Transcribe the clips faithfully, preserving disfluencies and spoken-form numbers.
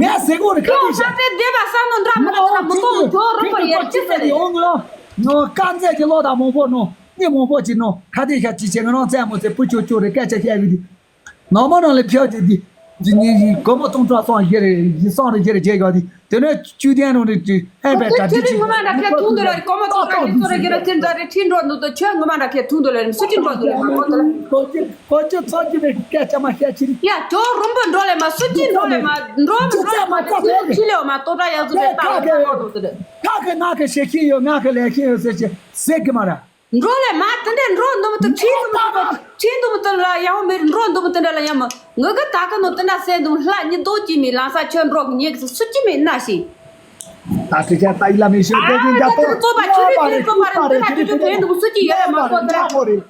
ངས་ཟེར་གོ་རེད་ཁ་ཁྱོད་ཏོན་ཤ། ས་ཚལ་སྡེ་བ་ས་ནོ་འདྲ་མི་འདྲ་མི་གཏོང་། ཁྱོད་རོང་པོ་ཡར་ཅི་ཟེར་རེད། ཡོང་ངོ་ནོ་དཀར་མཛེས་ཀྱི་ལོ་དང་མང་པོ་ནོ་མི་མང་པོ་ཅིག་ནོ་ཁ་ཏོན་ཤ་ཅི་བྱེད་ང་རང་རྩེད་མོ་རྩེ་སྤུ་ཅོ་ཅོ་རེད་སྐད་ཆ་བཤད་གི་འདི། ནང་མ་ནང་ལ་ཕྱག་གི་འདི་འདི་ཉིན་བཞིན་སྒོར་མོ་སྟོང་ཕྲག་སོང་བཞི་རེད་བཞི་སོང་རེད་བཞི་རེད་བྱེད་གི་འདི། དེ་ནས་བཅུ་ལྡན་རང་རེད་ཅིག་ཨེ་བས་གྲ་སྒྲིག་ཅིག་ཁྱོད་ངོ་མ་འདྲ་ཁྱད་ཐུང་འདུག་ལ་རེད། སྒོར་མོ་སྟོང་ཕྲག་ཉིས་སོ་རེ་བརྒྱ་རེ་ཁྱེད་འདྲ་རེད་ཁྱེད་འགྲོ་འདུག་ད་ཁྱོད་ངོ་མ་འདྲ་ཁྱད་ཐུང་འདུག་ལ་རེད། སུ་ཅིག་འགྲོ་འདུག་ལ་མ་གོ་ད་ལ། གོ་ཅི་གོ་ཅི་ཚོ་ཅི་རེད་སྐད་ཆ་མ་བཤད་ཅི་རེད། ཡ་ཁྱོད་རོང་པོ་འགྲོ་ལ་མ་སུ་ཅིག་འགྲོ་ལ་མ་འགྲོ་མི་འགྲོ་ལ་མ་ཅི་ལ་ཡོད་མ་སྟོང་ཕྲག་ཡག་ཟུ་རེད། ད་ཁ་གི་ཁ་གི་ང་གི་བྱེད་ཁྱི་ཡོད་ང་གི་ལས་ཁྱི་ཡོད་ཟེར་ཅི་ཟེར་གི་མ་ར། འགྲོ་ལས་མ་དེ་འདྲས་འགྲོ་འདུག་མི་ཐུབ་ཁྲིད་འདུག་མི་ཐུབ་ཁྲིད་འདུག་མི་ཐུབ་ལ་ཡང་མེད་འགྲོ་འདུག་མི་དེ་འདྲ་ལ་ཡང་མི་ངུ་གི་ད་ག་ནོ་དེ་འདྲ་སེ་འདུག་ལྷ་ཉི་རྡོ་གཅིག་མེད་ལང་ས་ཁྱོད་འགྲོ་གི་ཉེ་གི་སུ་གཅིག་མེད་ན་ཞིག་ད་ཁྲི་ཆ་ད་ཡི་ལ་མི་ཤོད་དེ་ཨ་གི་ད་འཇའ་པོ་དེ་ཚོ་པ་ཁྱོད་རེད་དེ་ཚོ་པ་རེད་དེ་ན་ཁྱོད་ཁྱོད་དྲན་འདུག་སུ་གཅིག་ཡོད་རེད་མ་གོ་དེ་འཇའ་པོ་རེད།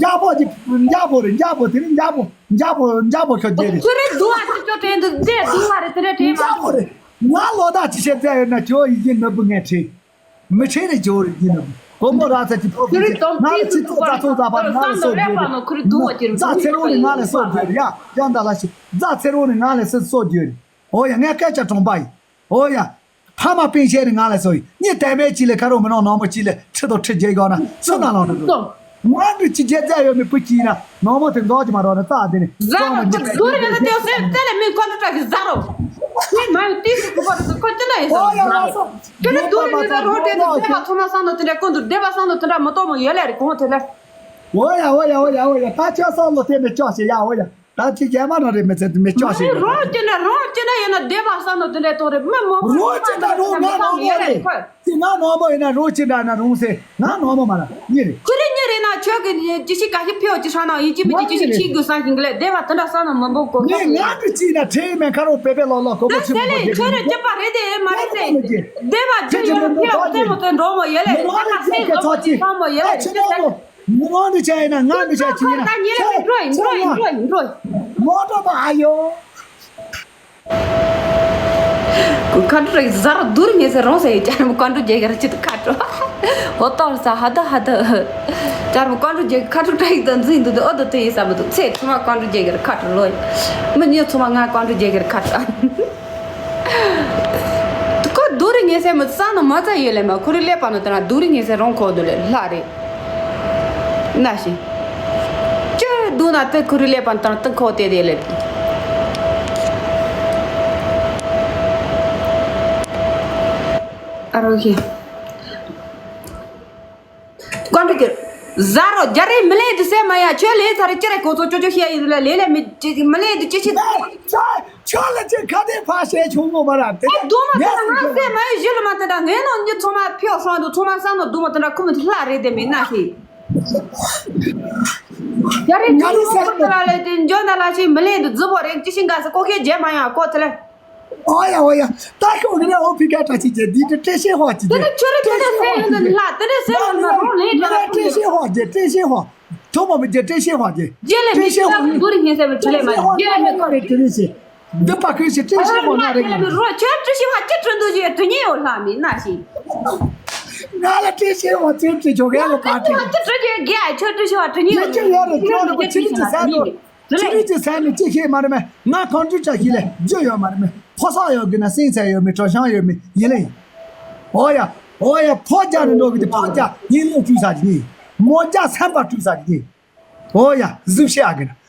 འཇའ་པོ་གི་འཇའ་པོ་རེད་འཇའ་པོ་དེ་ནི་འཇའ་པོ་འཇའ་པོ་འཇའ་པོ་ཁྱོད་དེ་རེད། ཁྱོད་རེད་འདུག་ཨ་ཁྱོད་དྲན་འདུག་དེ་འདུག་ཨ་རེད་དེ་རེད་དྲན་མ་འཇའ་པོ་འདུག་རེད། ང་ལོ་ད་ཅི་བྱེད་ཚད་ཡོད་ན་ཁྱོད་ཡི་གེ་ནོར་བུ་ངས་ཁྲིད། མི་ཁྲེལ་རེ་འཇོག་རེ་ཡིན་ནམ། སྒོར་མོ་རག་ཚད་ཀྱི་ཕོག་ཁྱོད་རེ་དོམ་ང་ལ་ཏིས་ཚིག་ཚོགས་རྩ་ཚོགས་རྩ་བར་ང་ལ་སོགས་རྒྱུ་རེད། རྩ་ཚེ་རོང་ནི་ང་ལ་སོགས་རྒྱུ་རེད་ཡ། ཡང་ད་ལ་ཞིག་རྩ་ཚེ་རོང་ནི་ང་ལ་སོགས་རྒྱུ་རེད། ཨོ་ཡ་ངས་སྐད་ཆ་དྲང་པ་ཡིན། ཨོ་ཡ། ཕ་མ་སྤུན་མཆེད་ནི་ང་ལ་སོགས་ཡིན་གཉིས་དལ་མེད་ཅིག་ལས་ཁ་རོག་མི་ནང་ནང་མོ་ཅིག་ལས་ཁྲི་དང་ཁྲི་བརྒྱད་གོ་ན་སུ་ན་ལང་དུ་འགྲོ། ང་འདི་ཅི་བྱེད་རྩ་ཡོད་མི་བུ་གཅིག་ཡིན་ན་ནང་མོ་དེ་འཛོག་གི་མ་རོགས་ན་རྩ་དེ་ནི་ཟ་རོ་ཁོ་དུར་ཡོད་ན་དེ་སེ་དེ་ལས་མི་ཁོ་འདྲ་གི་ཟ་རོ། ཁོས་མ་ཡོང་ཏིས་སུ་ཁོ་རེ་ཁོ་ཅི་འདྲ་ཡིན་ཟ་རོ། དེ་ལས་དུར་ཡོད་ན་རོ་དེ་དེ་ལས་ཚོ་མ་སང་ནོ་དེ་འདྲ་ཀུན་དུ་བདེ་བ་སང་ནོ་དེ་འདྲ་མི་གཏོང་མོ་ཡོད་ལས་རེ་གོང་དེ་ལས། འོ་ཡ་འོ་ཡ་འོ་ཡ་འོ་ཡ་ད་ཁྱོད་སང་ལོ་དེ་མི་ལྕོག་ཞེ་ཡ་འོ་ཡ། ད་ཅི་རྒྱལ་མ་ནང་རེད་མི་ཚེ་མི་ལྕོག་ཞིག་རེད། རོགས་ཅི་འདྲ་རོགས་ཅི་འདྲ་ཡོད་ན་བདེ་བ་བསམ་ནོ་དེ་འདྲའི་ཐོག་རེད་མི་མང་པོ་རོགས་ཅི་འདྲ་རོགས་ང་ནོར་མོ་རེད། ཅི་ང་ནོར་མོ་ཡིན་ན་རོགས་ཅི་འདྲ་ན་རུང་ཟེར་ང་ནོར་མོ་མ་ར་གཉིས་རེད། ཁྱོད་རེ་གཉིས་རེད་ན་ཁྱོད་ཀྱི་ཅི་ཞིག་ག་ཞིག་ཕེའོ་ཅི་ཧྲ་ན་ཡིན་ཅི་མི་ཅི་ཅི་ཞིག་ཁྱི་དགོས་བསམ་ཞིང་གི་ལས་བདེ་བ་དེ་འདྲ་བསམ་ན་མི་འབོག་གོ་ངས་ང་གི་ཅི་ན་ཁྲེལ་མེད་ཁ་རོག་པེ་པེ་ལོག་ལོག་གོ་མོ་ད་ཆི་ཟེར་མོ་ལས་ཁྱོད་རེ་སྐྱེས་པ་རེད་དེ་མ་རེད་དེ་བདེ་བ་ཁྱོད་ཡོད་ཕེའོ་ཙེ་མོ་ཙེ་འགྲོ་མོ་ཡོད་ལས་རེད་ད་ཁ་སེང་ལོག་ཅི་བསམ་མོ་ཡོད་ལས་རེད་ཁྱོད་ད། མི་མང་འདི་བྱས་ཡིན་ན་ང་འདི་བྱས་ཅི་ཡིན་ན་ཁྱོད་ད་ཉེ་ལ་འགྲོ་ཡིན་འགྲོ་ཡིན་འགྲོ་ཡིན་འགྲོ་ཡིན། མོ་ཏོ་པ་ཨ་ཡོ། ཁོ་ཁ་འགྲོ་རེག་ཟ་ར་དུར་ངེས་ཟེར་རོང་ཟེར་ཡོད་ཅར་མོ་ཀོན་ཀྲུ་རྒྱལ་གར་ཅི་ཏུ་ཁ་འགྲོ། ཧོ་ཏོར་ས་ཧ་ད་ཧ་ད། ཅར་མོ་ཀོན་ཀྲུ་རྒྱལ་ཁ་འགྲོ་ཏྲ་ཡིག་དང་འཛིན་འདུག་དེ་ཨོ་དོ་དེ་ཡིན་ས་མི་འདུག་ཚེ་ཚོ་མ་ཀོན་ཀྲུ་རྒྱལ་གར་ཁ་འགྲོ་ལོ་ཡིན། མི་ཉོ་ཚོ་མ་ང་ཀོན་ཀྲུ་རྒྱལ་གར་ཁ་འགྲོ། ཁོ་སྡུག་རུ་ངེས་སེ་མི་ས་ནོ་མ་ཚ་ཡོད་ལེ་མ་ཁོ་རི་ལེ་པ་ནོ་དེ་ན་སྡུག་རུ་ངེས་སེ་རོང་ཁོ་དུ་ལེ་ལྷ་རེ་ན་ཤི། ཅི་སྡུག་ན་ཏི་ཁོ་རི་ལེ་པ་ནོ་དེ་ན་ཏི་ཁོ་དེ་དེ་ལེ། ཨ་རོ་ཤི། ཀོན་ཀྲུ་གི། ཟ་རོ་རྒྱ་རེ་མི་ལེ་དུ་སེ་མ་ཡ་ཁྱོད་ལེ་ཚ་རེ་ཅི་རེ་གོ་ཚོ་ཅོ་ཅོ་ཤེ་ཡིན་ལ་ལེ་ལེ་མི་ཅི་མི་ལེ་དུ་ཅི་ཤི། ཁྱོད་ལ་ཅི་ཁ་དེ་ཕ་ཤེ་ཆུང་མོ་མ་ར་དེ་ཨེ་དུ་མ་ཁ་ང་སེ་མ་ཡ་ཞི་ལ་མ་དེ་འདྲ་ངས་ནོ་ཉི་ཚོ་མ་ཕིའོ་སོང་དུ་ཚོ་མ་ས་ནོ་དུ་མ་དེ་འདྲ་ཁུ་མི་ལྷ་རེ་དེ་མི་ན་ཤི། རྒྱ་རེ་ང་ནི་ཆུང་མོ་ཁུ་ལ་ལེ་དེ་འཇོ་ན་ལ་ཤི་མི་ལེ་དུ་རྫི་བོ་རེ་ཅི་ཤི་འགའ་སེ་ཀོ་ཁེ་རྗེ་མ་ཡ་ཀོ་ཚེ་ལེ། ཨོ་ཡ་ཨོ་ཡ། ད་ཁྱོད་ཀྱི་ནས་ཨོ་ཕི་ཀ་བཀྲ་ཤིས་རྒྱལ་འདི་དེ་བཀྲ་ཤིས་ཧོ་ཅི་དེ། དེ་ནི་ཁྱོད་རེ་དེ་ནི་སེ་ཡོང་དུ་ལ་དེ་ནི་སེ་ཡོང་ན་རོང་ལེན་དྲ་བཀྲ་ཤིས་ཧོ་རྒྱལ་བཀྲ་ཤིས་ཧོ། ཐོ་མོ་མི་རྒྱལ་བཀྲ་ཤིས་ཧོ་རྒྱལ། རྒྱལ་ལས་མི་ཤི་ད་མི་འདུ་རི་ངེས་སེ་མི་ཁྲི་ལས་མ་རྒྱལ་ལས་མི་ཁོ་རེ་དེ་ནི་སེ། འདི་པ་ཁོས་ཤི་བཀྲ་ཤིས་ཧོ་ན་རེ་ང་རོ་ཁྱོད་བཀྲ་ཤིས་ཧོ་ཅི་ཁྲི་འདུ་ཞེས་དྲི་ཉེ་ཡོད་ལྷ་མི་ན་ཤི། ང་ལ་བཀྲ་ཤིས་ཧོ་ཅི་ཁྲི་ཆོ་ག་ལ་པ་ཁྲི། ཁྱོད་བཀྲ་ཤིས་ཧོ་ཅི་ཁྲི་ཆོ་ག་ཁྲི་ཉེ་ཡོད་ལྷ་མི་ན་ཤི། ཁྱོད་ཀྱི་ཡོད་རེད་ཁྱོད་ནི་བཀྲ་ཤིས་ཧོ་ཅི་ཁྲི་ཆོ་ག་ཁྲི་ཉེ་ཡོད། ཅི་རིགས་ཀྱི་སེམས་ནི་ཅི་ཤེས་མ་རེད་མེད། ང་གང་འདྲ་བྱ་ཤེས་ལས་རྒྱུ་ཡོད་མ་རེད་མེད། ཕོ་སོག་ཡོད་གི་ན་སེམས་ཚད་ཡོད་མེད་གྲོ་ཞང་ཡོད་མེད་ཡིན་ལེ་ཡིན། ཨོ་ཡ། ཨོ་ཡ་ཕོ་རྒྱ་ནི་འགྲོ་གི་དེ་ཕོ་རྒྱ་ཡིན་ལུགས་བཀྲུས་ས་ཀྱི་ཡིན། མོ་རྒྱ་སེམས་པ་བཀྲུས་ས་ཀྱི་ཡིན། ཨོ་ཡ་གཟུགས་བཤད་ཨ་གི་ན།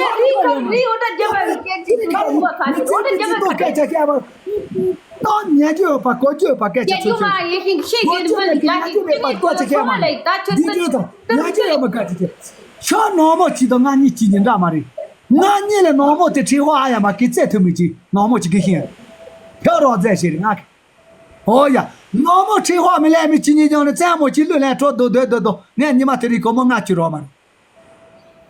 ངས་རིའི་ཁ་རིའི་འོ་ད་རྒྱབ་པ་སྐད་ཅིག་ཁ་ལོ་མ་ཁ་ཅིག་འོ་ད་རྒྱབ་པ་ཁ་ཅིག་ཏོ་ཉན་རྒྱུ་ཡོད་པ་གོ་རྒྱུ་ཡོད་པ་སྐད་ཆ་ཚོད་ཚོད་ཉན་རྒྱུ་མ་ཡེ་ཤིང་ཤེས་རྒྱུ་ནི་མི་འདི་ཡ་ཅིག་ཅིག་ནི་ཁོ་ཚོ་ལ་ད་ཁྱོད་ཚོ་ཉན་རྒྱུ་ཡོད་པ་ག་ཅིག་ཁྱོད་ནང་མོ་གཅིག་དང་ང་གཉིས་གཅིག་ཉིན་འདྲ་མ་རེད། ང་གཉིས་ལ་ནང་མོ་དེ་ཁྲེ་ཧོ་ཨ་ཡ་མ་སྐད་རྩད་ཐུབ་མི་གཅིག་ནང་མོ་གཅིག་གི་ཤེས་ཕྱོགས་རོགས་མཛད་ཤེས་རེད་ང་གི་ཨོ་ཡ། ནོར་མོ་ཁྲི་ཧོ་མི་ལས་མི་ཅི་ཉི་ཉོ་ནི་བཙན་མོ་ཅི་ལུས་ལས་འཕྲོ་རྡོ་རྡོ་རྡོ་རྡོ་ངས་ཉི་མ་དེ་རིང་སྒོར་མོ་ལྔ་བཅུ་རོགས་མ་རེད།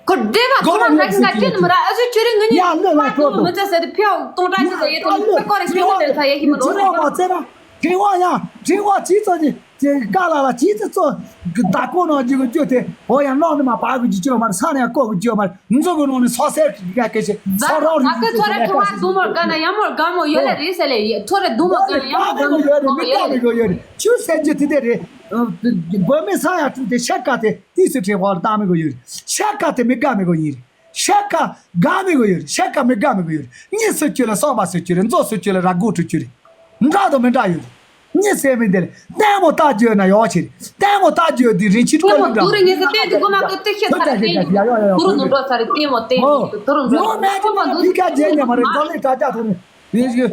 ཁོ་འདྲེ་བ་ཁོ་རང་ང་ཅི་ན་ཅི་ནི་མི་ར་ཨ་ཟུ་ཁྱོད་རིང་ངི་ཉི་ཡ་ལུས་ལ་མ་འཕྲོ་རྡོ་མི་ཚེ་ཟེར་ཏེ་ཕེའུ་གཏོང་གྲ་ཅི་ཟེར་ཡེ་ཏོ་ནི་ཁོ་རེ་ཤི་ལུས་ལས་ཚ་ཡེ་ཤི་མི་རོ་ཁྲི་ཧོ་མ་ཚེ་ར་ཁྲི་ཧོ་ཡ་ཁྲི་ཧོ་ཅི་ཚོ་ཅི་ཅི་ཀ་ལ་ལ་ཅི་ཚོ་ཚོ་ད་ཀོ་ནོ་ཅི་གི་ཅོ་དེ་ཧོ་ཡ་ནོ་ནི་མ་པ་གི་ཅི་ཅོ་མ་རེད་ས་ནས་ཀོ་གི་ཅོ་མ་རེད། འཛུགས་ནང་ནས་སོ་སོའི་ཡ་སྐད་ཆ་ཟ་སོ་རོག་ང་ཚོའི་ཚོ་ར་ཁེ་བ་དུ་མོར་དགའ་ན་ཡང་མོར་དགའ་མོ་ཡོད་ལ་རེད་ཟེར་ལེ་ཡི་ཚོ་ར་དུ་མོར་དགའ་ན་ཡང་མོར་དགའ་མོ་ཡོད་ལ་མི་དགའ་མི་གོ་ཡོད་རེད། ཆུ་སེར་གྱི་དེ་དེ་རེད། བོད་མི་ས་ཡ་དྲུག་དེ་ཤ་ཀ་དེ་ཏི་སི་ཁྲེ་བར་བཏང་མི་གོ་ཡོད་རེད། ཤ་ཀ་དེ་མི་དགའ་མི་གོ་ཡིན་རེད། ཤ་ཀ་དགའ་མི་གོ་ཡོད་རེད། ཤ་ཀ་མི་དགའ་མི་གོ་ཡོད་རེད། གཉིས་སུ་གྱུར་ལ་སོགས་པ་སུ་གྱུར་རེད། མཛོ་སུ་གྱུར་ལ་ར་དགུ་ཁྲུ་གྱུར་རེད། འདྲ་དང་མི་འདྲ་ཡོད་རེད། གཉིས་སེ་མི་འདེར་ལྟད་མོ་ལྟ་རྒྱུ་ན་ཡོག་ཆེ་རེད། ལྟད་མོ་ལྟ་རྒྱུ་འདི་རིན་ཆེན་ལྟད་མོ་ཀོ་ལི་འདྲ་དུ་རིང་ངེས་སུ་ལྟད་དུ་གོ་མ་གོ་ཏི་ཤེས་ཚར་ཏེ་ནི་དུ་རུ་ནུ་འགྲོ་ཚར་ལྟད་མོ་ལྟད་ནི་དུ་རུ་འགྲོ་ཡོ་མེད་ཀྱི་མ་ཕི་ཀ་རྗེས་ཉམས་མ་རེད། འཛམ་གླིང་དྲ་རྒྱ་ཐོག་ནས་ཡིན་གྱི་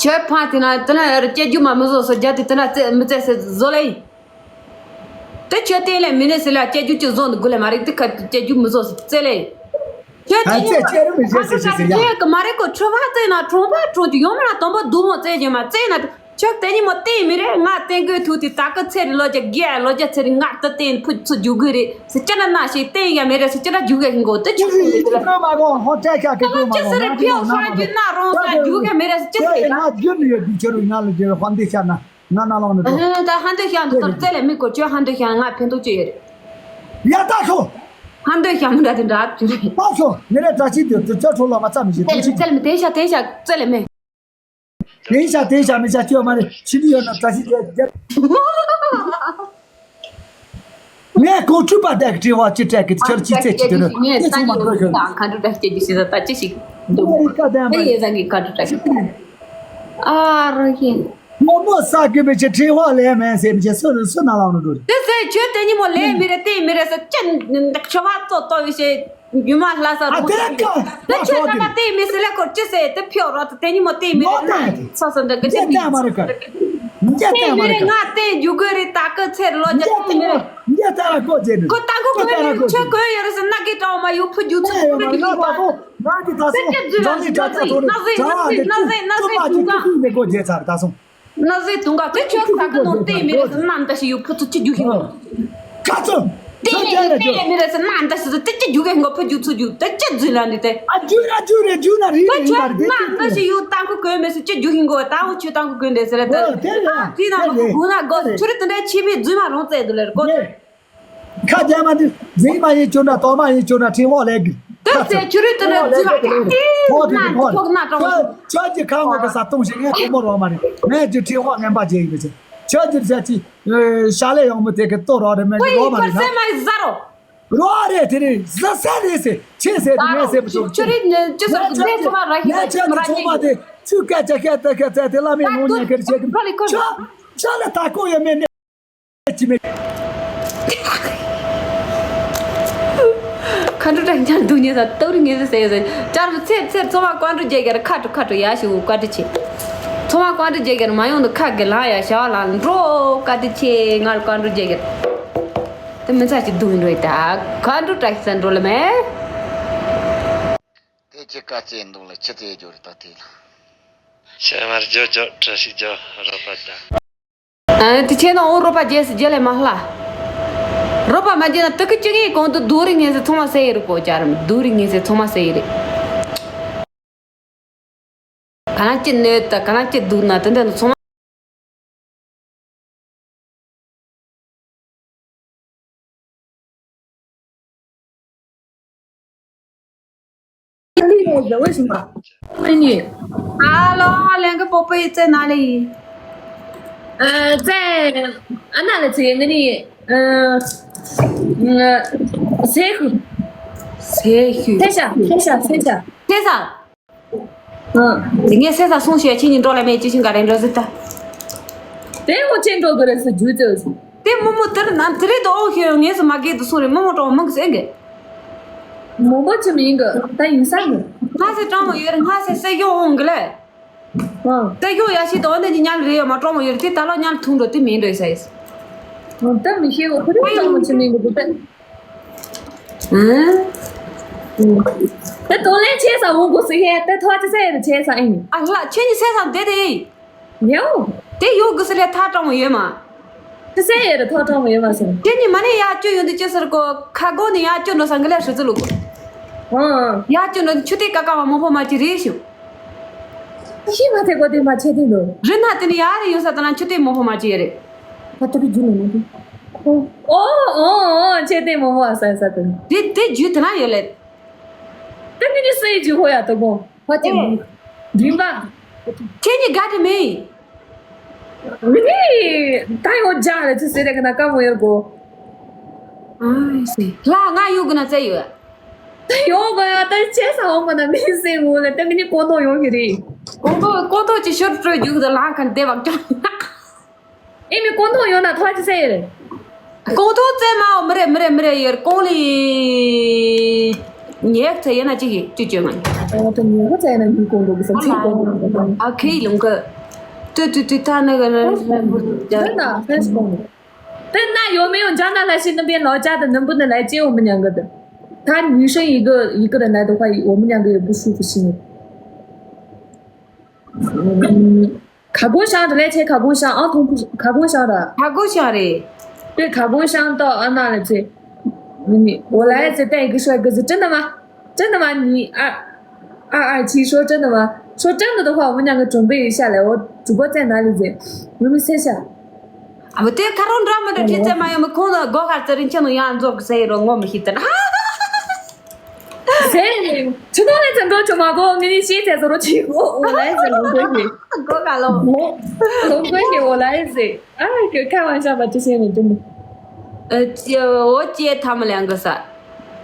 ཁྱོད་ཕ་དེ་ན་དེ་ན་ཡར་སྐྱེ་རྒྱུ་མ་མི་བཟོ་སོ་རྒྱ་དེ་དེ་ན་བཙལ་མི་བཙལ་ཟེར་བཟོ་ལེ། དེ་ཁྱོད་བསྟན་ལས་མི་ནི་ཟེར་ལ་སྐྱེ་རྒྱུ་ཅི་བཟོ་འདི་དགུ་ལས་མ་རེད་དེ་ཁ་སྐྱེ་རྒྱུ་མི་བཟོ་ཟེར་བཙལ་ལེ། ཁྱོད་ཨ་བསྟན་ཙེ་ཁྱེད་རང་མི་བཟོ་ཟེར་ཟེར་ཟེར་ཡ། ཁྱོད་ཀྱི་མ་རེད་གོ་ཁྲོ་བ་བཙལ་ན་གྲོང་པ་གྲོང་གི་ཡོང་མ་ན་དང་པོ་སྡུག་མོ་བཙལ་རྒྱུ་མ་བཙལ་ན་ཁྱོད་བསྟན་ཉི་མོ་བསྟན་མི་རེད། ང་བསྟན་དགོས་ཐུག་དེ་ད་གི་ཚེ་རི་ལོ་རྒྱ་རྒྱ་ལོ་རྒྱ་ཚེ་རི་ང་ད་བསྟན་ཕུ་ཚུ་རྒྱུག་གི་རེད། སི་ཅི་ན་ན་ཞིག་བསྟན་ཡ་མེད་རེད། སི་ཅི་ན་རྒྱུག་ག་ཧིན་གོ་ཏི་ཅི་ཅི་ཟེར་ཅི་ཟེར་ཁྱོད་ཕྱི་སར་ཕེའུ་ཧྲ་རྒྱུ་ན་རོང་ས་རྒྱུག་ག་མེད་རེད། སི་ཅི་ཟེར་ཡ་རྒྱུ་ནི་ཡོད་དུས་ཁྱོད་རུ་ང་ལ་རྒྱུ་ཧ་འདི་ཤ་ན་ང་ན་ལོང་ནི་དོ། ད་ཧ་འདི་ཤ་འདི་དོར་ཙེ་ལེ་མི་གོ་ཁྱོད་ཧ་འདི་ཤ་ང་ཕན་ཐོགས་ཅི་ཡོད་རེད། ཡ་ད་ཁོ། ཧ་འདི་ཤ་མི་འདྲ་དེ་འདྲ་ཅི་རེད། ད་ཁོ་ངེད་རེ་བཀྲ་ཤིས་དེ་དུ་ཅོ་ཁྲོ་ལ་མ་ཙམ་ཞིག་ཙེ་ལེ་མི་ཙེ་ལེ་མི་དེ་ཤ་དེ་ཤ་ཙེ་ལེ་མི། དེང་ཤ་དེང་ཤ་མི་ཤ་ཅོ་མ་རེད། ཕྱི་ནི་ཡོད་ན་བཀྲ་ཤིས་རྒྱལ་རྒྱལ། ངས་གོ་ཁྲུ་པ་དེ་གི་དྲི་བ་ཅི་སྤྲད་གི་ཁྱོད་ཅི་ཚེ་ཅི་དེ་ནི་ངས་ཚང་མ་གོ་ཤོད། ཁ་འགྲོ་དྲ་སྐྱེ་རྒྱུ་ཞིག་ད་ཅི་ཞིག་འདུག་ངས་ཀ་དེ་མ་ངས་ཡེ་ཟ་ངས་ཁ་འགྲོ་དྲ་ཞིག་ཨ་རོ་ཧེ། མོ་མོ་ས་གི་མི་ཆེ་དྲི་བ་ལས་མེད་ཟེར་མི་ཆེ་སུ་སུ་ན་ལང་ནུ་འགྲོ་དེ་ཟེར་ཁྱོད་དེ་ཉི་མོ་ལས་མི་རེད་དེ་མི་རེད་ཟེར་ཅི་འདི་ཁྲ་བ་ཙོ་ཏོ་བི་ཤེ། རྒྱུ་མ་ལྷ་ས་ཨ་རུ་དེ་ཀ་དེ་ཁྱོད་ཀ་ད་དེ་མི་སི་ལེ་ཁོར་ཅི་སེ་དེ་ཕྱོགས་རོ་དེ་ཉི་མོ་དེ་མི་རེད་ན་ས་ས་འདི་གི་ཅི་མི་ཏེ་མ་རེད་ཀ་ཏེ་མི་རེད་ང་དེ་རྒྱུ་གི་རེད་ད་གི་ཚེར་ལོ་རྒྱ་དེ་མི་རེད། ཁོ་ད་ཁོ་གོ་ཡོད་རེད་ཁྱོད་གོ་ཡོད་རེད་ཟེར་ན་གི་གྲོག་མ་ཡུ་ཕུ་རྒྱུ་ཚོ་ཕུ་རེད་གི་ཁོ་ད་ཁོ་ང་གི་ད་སོ་ཇོ་ནི་ད་ད་ཐོ་རེད་ད་བ་དེ་ཐུ་ཐུ་མ་གི་ཐུ་ཐུ་མི་གོ་རྒྱལ་ཚར་ད་སོང་། ན་ཟེ་དུང་ག་དེ་ཁྱོད་ཁ་ཁ་ནོར་ཏེ་མི་རེད་ཟེར་ན་འདི་ཞིག་ཡོད་ཁོ་ཚོ་ཅི་རྒྱུ་ཞིག་ནོར། ཁ་ཚོ། ཏེ་ཁྱོད་ལས་ཀྱང་ལས་ཏེ་ཀྱང་ལས་མི་རེད་ཟེར་ན་འདི་ཞིག་ཟེར་ཏེ་ཅི་རྒྱུ་གི་ངོ་ཕུ་རྒྱུ་ཚུ་རྒྱུ་ཏེ་ཅི་རྫུན་ལ་འདི་ཏེ། ཨ་རྒྱུ་ར་རྒྱུ་རེད་རྒྱུ་ན་རི་ཏེ་རི་ཁྱོད་མར་ན་འདི་ཞིག་ཡོད་ཏང་ཁུ་གོས་མེད་ཟེར་ཅི་རྒྱུ་ཞིག་གོ་ཏང་ཁུ་ཆོས་ཏང་ཁུ་གོས་འདྲེ་ཟེར་ལ་ཏེ། ཨ་ཏེ་ཨ་ཏེ་ན་ལོ་ཁུ་གུ་ན་གོ་ཆུ་རི་དེ་འདྲ་ཆི་མི་རྫུན་མ་རོང་ཙེ་དུ་ལེར་གོ། ཁ་རྒྱ་མ་འདི་འཛིན་མ་ཡིན་ཅོ་འདྲ་དོ་མ་ཡིན་ཅོ་འདྲ་ཁྲིམས་འོག་ལས་གི། དེ་ཚེ་ཁྱོད་རིགས་དེ་འདྲ་འཛིན་མ་ཁྱོད་ཁྱོད་ཁྱོད་ཁྱོད་ཁྱོད་ཁྱོད་ཁྱོད་ཁྱོད་ཀྱི་ཁ་ངོ་གི་ས་སྟོང་ཞིག་ངས་ཁོ་མོ་རོགས་མ་རེད། ངས་ཀྱི་ཁྲིམས་འོག་ངན་པ་བྱེད་ཡིན་པ་བྱེད། ཁྱོད་ཀྱི་ཚེ་ཅི་ཤ་ལས་ཡོང་མི་དེ་གི་ལྟོ་རོགས་རེད་མེད་གི་རོགས་མ་རེད་ན། རོགས་རེད་དེ་རེད་ཟ་ས་རེད་ཟེར་ཁྱེད་ཟེར་དེ་ངས་ཟེར་མི་ཆོག་ཁྱོད་རིགས་ནི་ཅི་ཟེར་དེ་ཚོ་མ་ར་ཡིན་པ་ཅི་མ་ར་ཡིན། ཚོགས་པ་དེ་ཚུགས་སྐད་ཆ་སྐད་ད་སྐད་ཚད་དེ་བླ་མའི་ངོ་ཉན་ཁེར་བྱེད་གི་ཁྱོད་ཁྱོད་ལ་ད་ཁོ་ཡོད་མེད་ནས། ཁ་འགྲོ་དྲ་འཇར་འདུག་ཉེ་ས་སྟབས་རི་ངེས་ཟེར་ཟེར་ཡོད་ཟེར་ཅར་མི་ཚེར་ཚེར་ཚོ་མ་ཀོན་འགྲོ་རྒྱལ་གྱར་ཁ་འགྲོ་ཁ་འགྲོ་ཡ་ཞིག་བཀའ་དྲི་ཆེ། ཚོ་མ་ཀོན་འགྲོ་རྒྱལ་གྱར་མ་ཡོང་དུ་ཁ་གི་ལང་ཡ་ཞའ་ལང་འགྲོ་བཀའ་དྲི་ཆེ་ང་ལ་ཀོན་འགྲོ་རྒྱལ་གྱར། དེ་མི་ཚ་ཞིག་འདུག་འགྲོ་ཡི་ད་ཁ་འགྲོ་དྲ་ཞིག་ས་འགྲོ་ལ་མེ། དེ་ཅི་དཀའ་སྤྱད་འདུག་ལ་ཆི་ཚེ་རྒྱུ་རེད་ད་དེ་ལ། ཤ་མར་ཇོ་ཇོ་བཀྲ་ཤིས་ཇོ་རོ་པ་ད། ཨ་དེ་ཆེ་ན་འོ་རོ་པ་རྗེས་སུ་རྗེས་ལས་མ་ལྷ། རོ་པ་མ་རྗེས་ན་དུ་ཁི་ཅི་ངའི་གོང་དུ་རྡོ་རིང་ངེས་སེ་ཚང་མ་སེ་ཡི་རི་གོ་ཅར་རྡོ་རིང་ངེས་སེ་ཚང་མ་སེ་ཡི་རི། ག་ན་ཅི་ནོད་ད་ག་ན་ཅི་སྡུག་ན་དེ་འདྲ་ཚང་མ། ཨ་ལོ། ལན་གི་པོ་པོ་ཡི་རྩེ་ན་ལེ་ཡི། ཨ་རྩེ། ཨ་ན་ལེ་ཚེ་ཡི་ང་ནི། ཨ། ཟས་ཤུ། ཟས་ཤུ། ཐེ་ཤ་ཐེ་ཤ་ཐེ་ཤ། ཐེ་ཤ། ཨ། དེ་ངས་སེ་ས་སོང་ཞེས་ཁྱེད་གཉིས་འགྲོ་ལ་མེད་ཅི་ཞིག་ག་རེ་འགྲོ་ཟེར་ད། དེ་འོ་ཅན་འགྲོ་དགོས་རེད་ཟེར་རྒྱུ་ཙེ་ཟེར། དེ་མོ་མོ་དེར་ན་དེ་རེད་དོ་ཨོ་ཤེས་ངས་སུ་མ་གེ་དུ་སོང་རེད་མོ་མོ་གྲོགས་མང་གི་སེང་གེ། མོ་མོ་ཅི་མིན་གི་ད་ཡིན་ས་གི། ང་སེ་གྲོགས་མོ་ཡོད་རེད་ང་སེ་སེ་ཡོང་འོང་གི་ལེ། ཨ། སེ་ཡོང་ཡ་ཤི་དོ་འདི་གཉིས་ཉལ་རེད་ཡོད་མ་གྲོགས་མོ་ཡོད་རེད་དེ་ད་ལོ་ཉལ་ཐུང་འགྲོ་དེ་མིན་འགྲོ་ཡི་ས་ཡིས། ད་མི་ཤེས་འོ་དེ་རེད་གྲོགས་མོ་ཅི་མིན་གི་དུ་ད། ཨ། དེ་དོ་ལན་ཆེ་ས་འོང་གོ་སི་ཧེ་དེ་ཐོ་ཅི་ས་ཡི་རེད་ཆེ་ས་ཨིན། ཨ་ལ་ཁྱེད་གཉིས་སེ་ས་འདི་རེད། ཉེའོ། དེ་ཡོད་དགུ་སི་ལས་ཐག་དྲང་མོ་ཡོད་མ། དེ་སེ་ཡོད་རེད་ཐག་དྲང་མོ་ཡོད་མ་སོང་། དེ་ནི་མ་ནི་ཡག་སྐྱོ་ཡོང་དུས་ཅི་ཟེར་གོ་ཁ་སྒོ་ནི་ཡག་སྐྱོ་འགྲོ་ས་འགི་ལས་ཧྲི་ཙི་ལུག་ཨང་། ཡག་སྐྱོ་འགྲོ་ཆུ་ཏི་ཀ་ཀ་བ་མོ་ཕོ་མ་ཅི་རེད་ཞུ། ཤི་མ་ཐེ་གོ་དེ་མ་ཆེ་དེ་འདུག་རི་ན་དེ་ནི་ཡག་རེ་ཡོང་ས་དེ་ན་ཆུ་ཏི་མོ་ཕོ་མ་ཅི་ཡོད་རེད། ད་དེ་རུ་རྒྱུ་ནི་མ་དེ། ཨོ་ཨོ་ཨོ་ཆེ་དེ་མོ་ཕོ་ཨ་ས་ས་དེ། དེ་དེ་རྒྱུ་དེ་ན་ཡོད་ལེ། ད་ནི་ནི་སེ་རྒྱུ་ཧོ་ཡ་དོ་གོ་ཧོ་ཅི་མི། རིམ་པ། ཁྱེད་གཉིས་དགའ་དྲི་མེད། མི་ནི། ད་ཡོད་ཇག་ལ་ཅི་ཟེར་རེ་གི་ན་ཀ་མོ་ཡོད་གོ་ཨ་སེ། ལ་ང་ཡོད་གི་ན་བཙལ་ཡོད། ད་ཡོད་གོ་ཡ་ད་ཅེ་ས་འོང་གོ་ན་མི་སེ་ངོ་ལ་ད་མི་ནི་གོ་ནོ་ཡོང་གི་རེད། གོ་ཐོ་གོ་ཐོ་ཅི་ཤོར་སྤྲོད་རྒྱུག་ད་ལ་ཁ་བདེ་བག་ཅོ། ཨེ་མི་གོ་ཐོ་ཡོང་ན་ཐོ་ཅི་ཟེར། གོང་ཐོག་བཙལ་མའོ་མི་རེ་མི་རེ་མི་རེ་ཡེར་གོང་ལི། ཉལ་ཚེ་ཡིན་ན་ཅི་ཡིན་ཅི་བྱོས་ང་ཡིན། ཨ་ད་ཉལ་ཁ་ཚེ་ཡིན་ན་མི་གོང་འགྲོ་གི་ས་ཚིག་གོང་འགྲོ་གི་ས། ཨ་ཁེ་ཡི་ལུང་ཁ། ཏུ་ཏུ་ཏུ་ཐ་ན་ག་ན་ད་ན་ཧེ་སི་གོང་། དེ་ན་ཡོད་མི་ཡོད་འཇང་ན་ལ་ཤི་ནི་པའི་ལོ་ཅག་དང་ནི་འབུ་ནི་ལ་ཅེ་འོ་མི་ཉང་གི་དེ། ད་ཉུས་ཤིང་ཡི་གི་ཡི་གི་ར་ན་དོ་ཁ་འོ་མི་ཉང་གི་ཡོད་པུ་ཤུ་གི་ཤི་ནི། ཁ་སྒོ་ཤང་དུ་ལས་ཆེ་ཁ་སྒོ་ཤང་ཨང་ཐོང་ཁ་སྒོ་ཤང་ར། ཁ་སྒོ་ཤང་རེད། དེ་ཁ་སྒོ་ཤང་ཏོ་ཨ་ན་ལ་ཚེ། ནི་ནི་འོ་ལ་ཡ་ཚེ་ཏན་གི་ཤོད་གི་ཟི་ཏྲི་ན་མ། ཏྲི་ན་མ་ནི་ཨ། ཨ་ཨ་ཆི་ཤོ་ཏྲི་ན་མ། ཤོ་ཏྲི་ན་དོ་ཧ་འོ་མི་ཉང་གི་གྲོང་པའི་ཡི་ཤ་ལས་འོ་གྲུ་པོ་ཙན་ན་ལི་ཟེ། ནུ་མི་སེ་ཤ། ཨ་མ་དེ་ཁ་རོང་འགྲོ་མི་འགྲོ་ཁྲིད་ཚེ་མ་ཡོང་མི་ཁོང་ལ་སྒོ་ཁར་ཚེ་རིན་ཆེན་ནོ་ཡང་རྫོགས་གི་ཟེ་ཡི་རོ་ངོ་མི་ཤེས་ཏེ་ན། ཟེར་ནས། ཆུ་ནང་ལ་ཚེ་འགྲོ་ཆུ་མ་གོ་ངས་ནི་ཤེས་ཚེ་ཟོ་རོ་ཆི་གོ་འོ་ལ་ཡི་ཟེར་ལུང་དོན་གྱི། སྒོ་ཁ་ལོ། ལུང་དོན་གྱི་འོ་ལ་ཡི་ཟེར། ཨ་ཁ་ཁ་བ་ཤ་བ་ཅི་ཤེས་ནས་དུ་མི། ཨ་ཅེ་འོ་ཅེ་ཐ་མ་ལེང་གི་ས།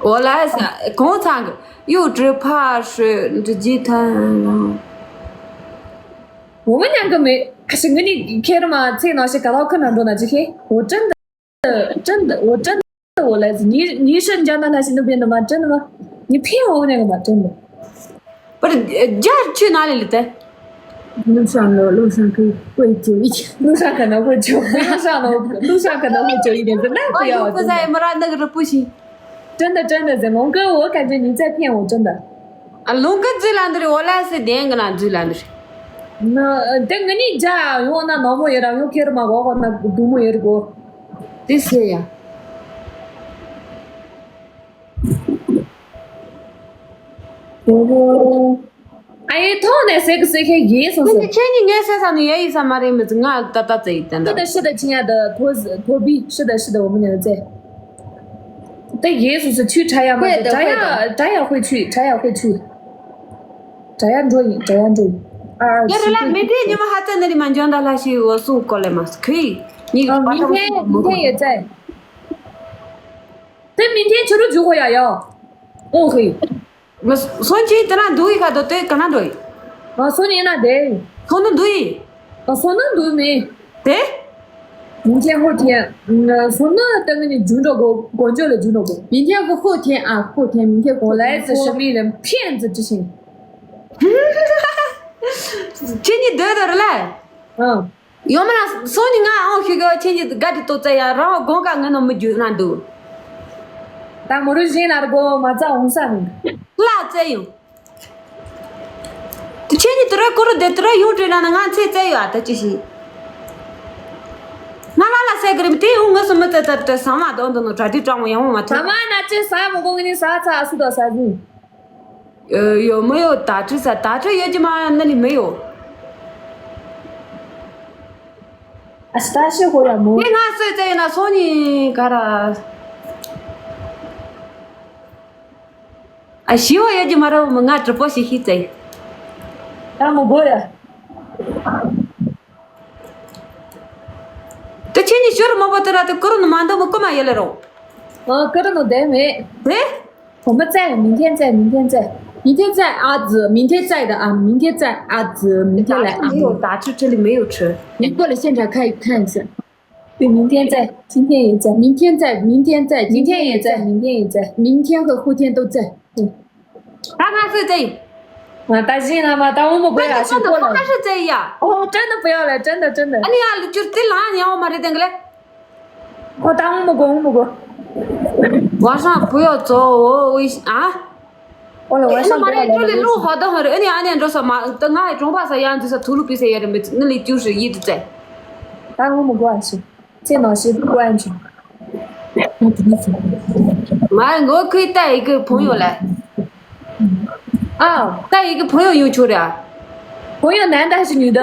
འོ་ལ་ཡི་ས་གོང་ཚང་གི་གཡུ་གྲི་ཕ་ཧྲུ་འདི་ཇི་ཐ་ལ། འོ་མ་ཉང་གི་མེ་ཁ་ཤི་ངི་ནི་ཁེ་རི་མ་ཚེ་ནང་ཤི་ག་ལོ་ཁི་ན་འགྲོ་ན་ཅི་ཤེས་འོ་ཀྲན། 真的，我真的，我来自你，你是加拿大新那边的吗？真的吗？你骗我那个吗？真的。 པར་རྒྱ་ཆུ་ན་ལེ་ལི་ཏེ། 路上了，路上可以会久一点。 路上可能会久，路上呢，路上可能会久一点，那不要， ཡོད་པ་ས་ཡི་མི་ར་ནག་རི་པུ་ཤི། 真的，真的，真的，龙哥，我感觉你在骗我，真的。 ཨ་ལུང་གི་རྫུས་ལ་འདི་རེད། འོ་ལ་སེ་བདེན་གི་ན་རྫུས་ལ་འདི་རེད། ན་དེ་ངི་ནི་རྒྱ་ཡོང་ན་ནོར་མོ་ཡོད་ར་ཡོང་ཁེ་རི་མ་གོ་གོ་ན་སྡུག་མོ་ཡོད་རེད་གོ། དེ་སེ་ཡ། ཨ་ཡེ་ཐོག་ནས་སེ་གི་སེ་ཁེ་ཡེ་སོང་སེ། ཁྱེད་ཉིད་ངའི་སེ་ས་ནི་ཡ་ཡི་ས་མ་རེད་མི་ཚི་ང་ད་ད་ཙེ་ཡི་ཏན་ད། 是的，是的，亲爱的，托托比，是的，是的，我们两个在。 དེ་ཡེ་སུ་སུ་ཆུ་ཁྲ་ཡ་མ་ཁོས་དེ་ཁྲ་ཡ་ཁྲ་ཡ་ཧུ་ཆུ་ཁྲ་ཡ་ཧུ་ཆུ། ཁྲ་ཡ་འགྲོ་ཡིན་ཁྲ་ཡ་འགྲོ་ཡིན། ཨ་ཨ་ཡ་རེ་ལ་མི་དེ་ཉི་མ་ཧ་ཙེ་ནི་རི་མ་འཇོན་ད་ལ་ཤི་འོ་སུ་ཀོ་ལེ་མ་སུ་ཁུ་ཡི་ཉི་གི་པ་ཐང་སུ་མི་ཁེ་ཡོད་ཙེ། དེ་མི་ཁེ་ཆུ་རུ་འཇུ་ཧོ་ཡ་ཡོ། ཨོ་ཧི། མ་སོན་ཅི་དེ་ན་འདུག་ཡི་ཁ་དོ་དེ་ག་ན་འགྲོ་ཡི། ཨ་སོན་ཡིན་ན་དེ། སོན་ནི་འདུག་ཡི། ཨ་སོན་ནི་འདུག་མི། དེ། 明天后天，嗯，从那等你就那个广州了，就那个。 明天和后天啊，后天，明天过来是什么人？骗子之心。 ཁྱེད་ཉིད་སྡོད་དོ་རེད་ལ། 嗯。 ཡོང་མ་ན་སོང་ཉི་ང་ཨང་ཤི་གི་ཁྱེད་ཉིད་དགའ་དྲི་ཏོ་ཙེ་ཡ་རང་དགོང་ཀ་ངན་ནོ་མི་རྒྱུ་ན་འདུག་ད་མོ་རུ་བཞིན་ན་ར་གོ་མ་ཙ་འོང་ས་མིན། ལ་ཙེ་ཡོང་། དེ་ཁྱེད་ཉིད་དུ་ར་ཀུ་རུ་དེ་དུ་ར་ཡོང་དྲི་ན་ན་ང་ཚེ་ཙེ་ཡོ་ཨ་ད་ཅི་ཤི། ང་ལ་ལ་སེ་གི་རིམ་དེ་ཡོང་ངུ་སུ་མི་ཙེ་ཙེ་ཙེ་ས་མ་དོན་དུ་ནོ་གྲ་དྲི་གྲང་མོ་ཡང་མོ་མ་ཐུབ། ད་མ་ན་ཅི་ས་མོ་གོ་ངི་ནི་ས་ཚ་ཨ་སུ་དོ་ས་ཟིན། ཡོད་མི་ཡོད་ད་ཁྲི་ས་ད་ཁྲི་ཡོད་ཀྱི་མ་ན་ལི་མི་ཡོད། ཨ་སྟ་ཤི་ཧོ་ཡ་མོ། ངས་ང་སོས་ཙེ་ཡིན་ན་སོ་ཉི་ག་ར། ཨ་ཤི་ཧོ་ཡོད་ཀྱི་མ་ར་བ་མི་ང་གྲི་པོ་ཤི་ཤི་ཙེ། ད་མོ་གོ་ཡ། དེ་ཁྱེད་ཉིད་ཤོར་མང་པོ་དེ་ར་དེ་ཀུ་རུ་ནི་མ་འདོ་མི་ཀུ་མ་ཡོད་ལེ་རོ། ཨ་ཀུ་རུ་ནི་དེ་མེད། དེ། 我们在，明天在，明天在。明天在阿紫，明天在的啊，明天在阿紫，明天来啊。没有打车，这里没有车。你过来现场看一看一下。对，明天在，今天也在。明天在，明天在，明天也在，明天也在。明天和后天都在。对。他他是这。啊，但是呢嘛，但我们不要去过了。他是这样。哦，真的不要了，真的真的。哎呀，就这两年我们这个嘞。 ཁོ་ད་འོང་མི་དགོས། འོང་མི་དགོས། 晚上不要走，我危险啊。 ཨོ་ལ་ཝ་ཤང་མ་རེད། ཁྲོ་ལེ་ལུ་ཧོ་དོ་ཧོ་རེད། ཨ་ནི་ཨ་ནི་འགྲོ་ས་མ་ད་ང་ཡི་གྲོང་པ་ས་ཡང་འདི་ས་ཐུ་ལུ་པི་ས་ཡ་རེད། མི་ནི་ལི་ཅུ་ཧྲི་ཡི་དུ་ཙེ། ད་འོང་མི་དགོས་ཨ་ཤི། ཚེ་ནང་ཤི་དགོས་ཨ་ཤི། མ་ངོ་ཁུའི་ད་ཡི་གི་ཕུང་ཡོད་ལ། ཨ། ད་ཡི་གི་ཕུང་ཡོད་ཡོད་ཆོ་རེད་ཨ། ཕུང་ཡོད་ནན་ད་ཤི་ཉུ་ད།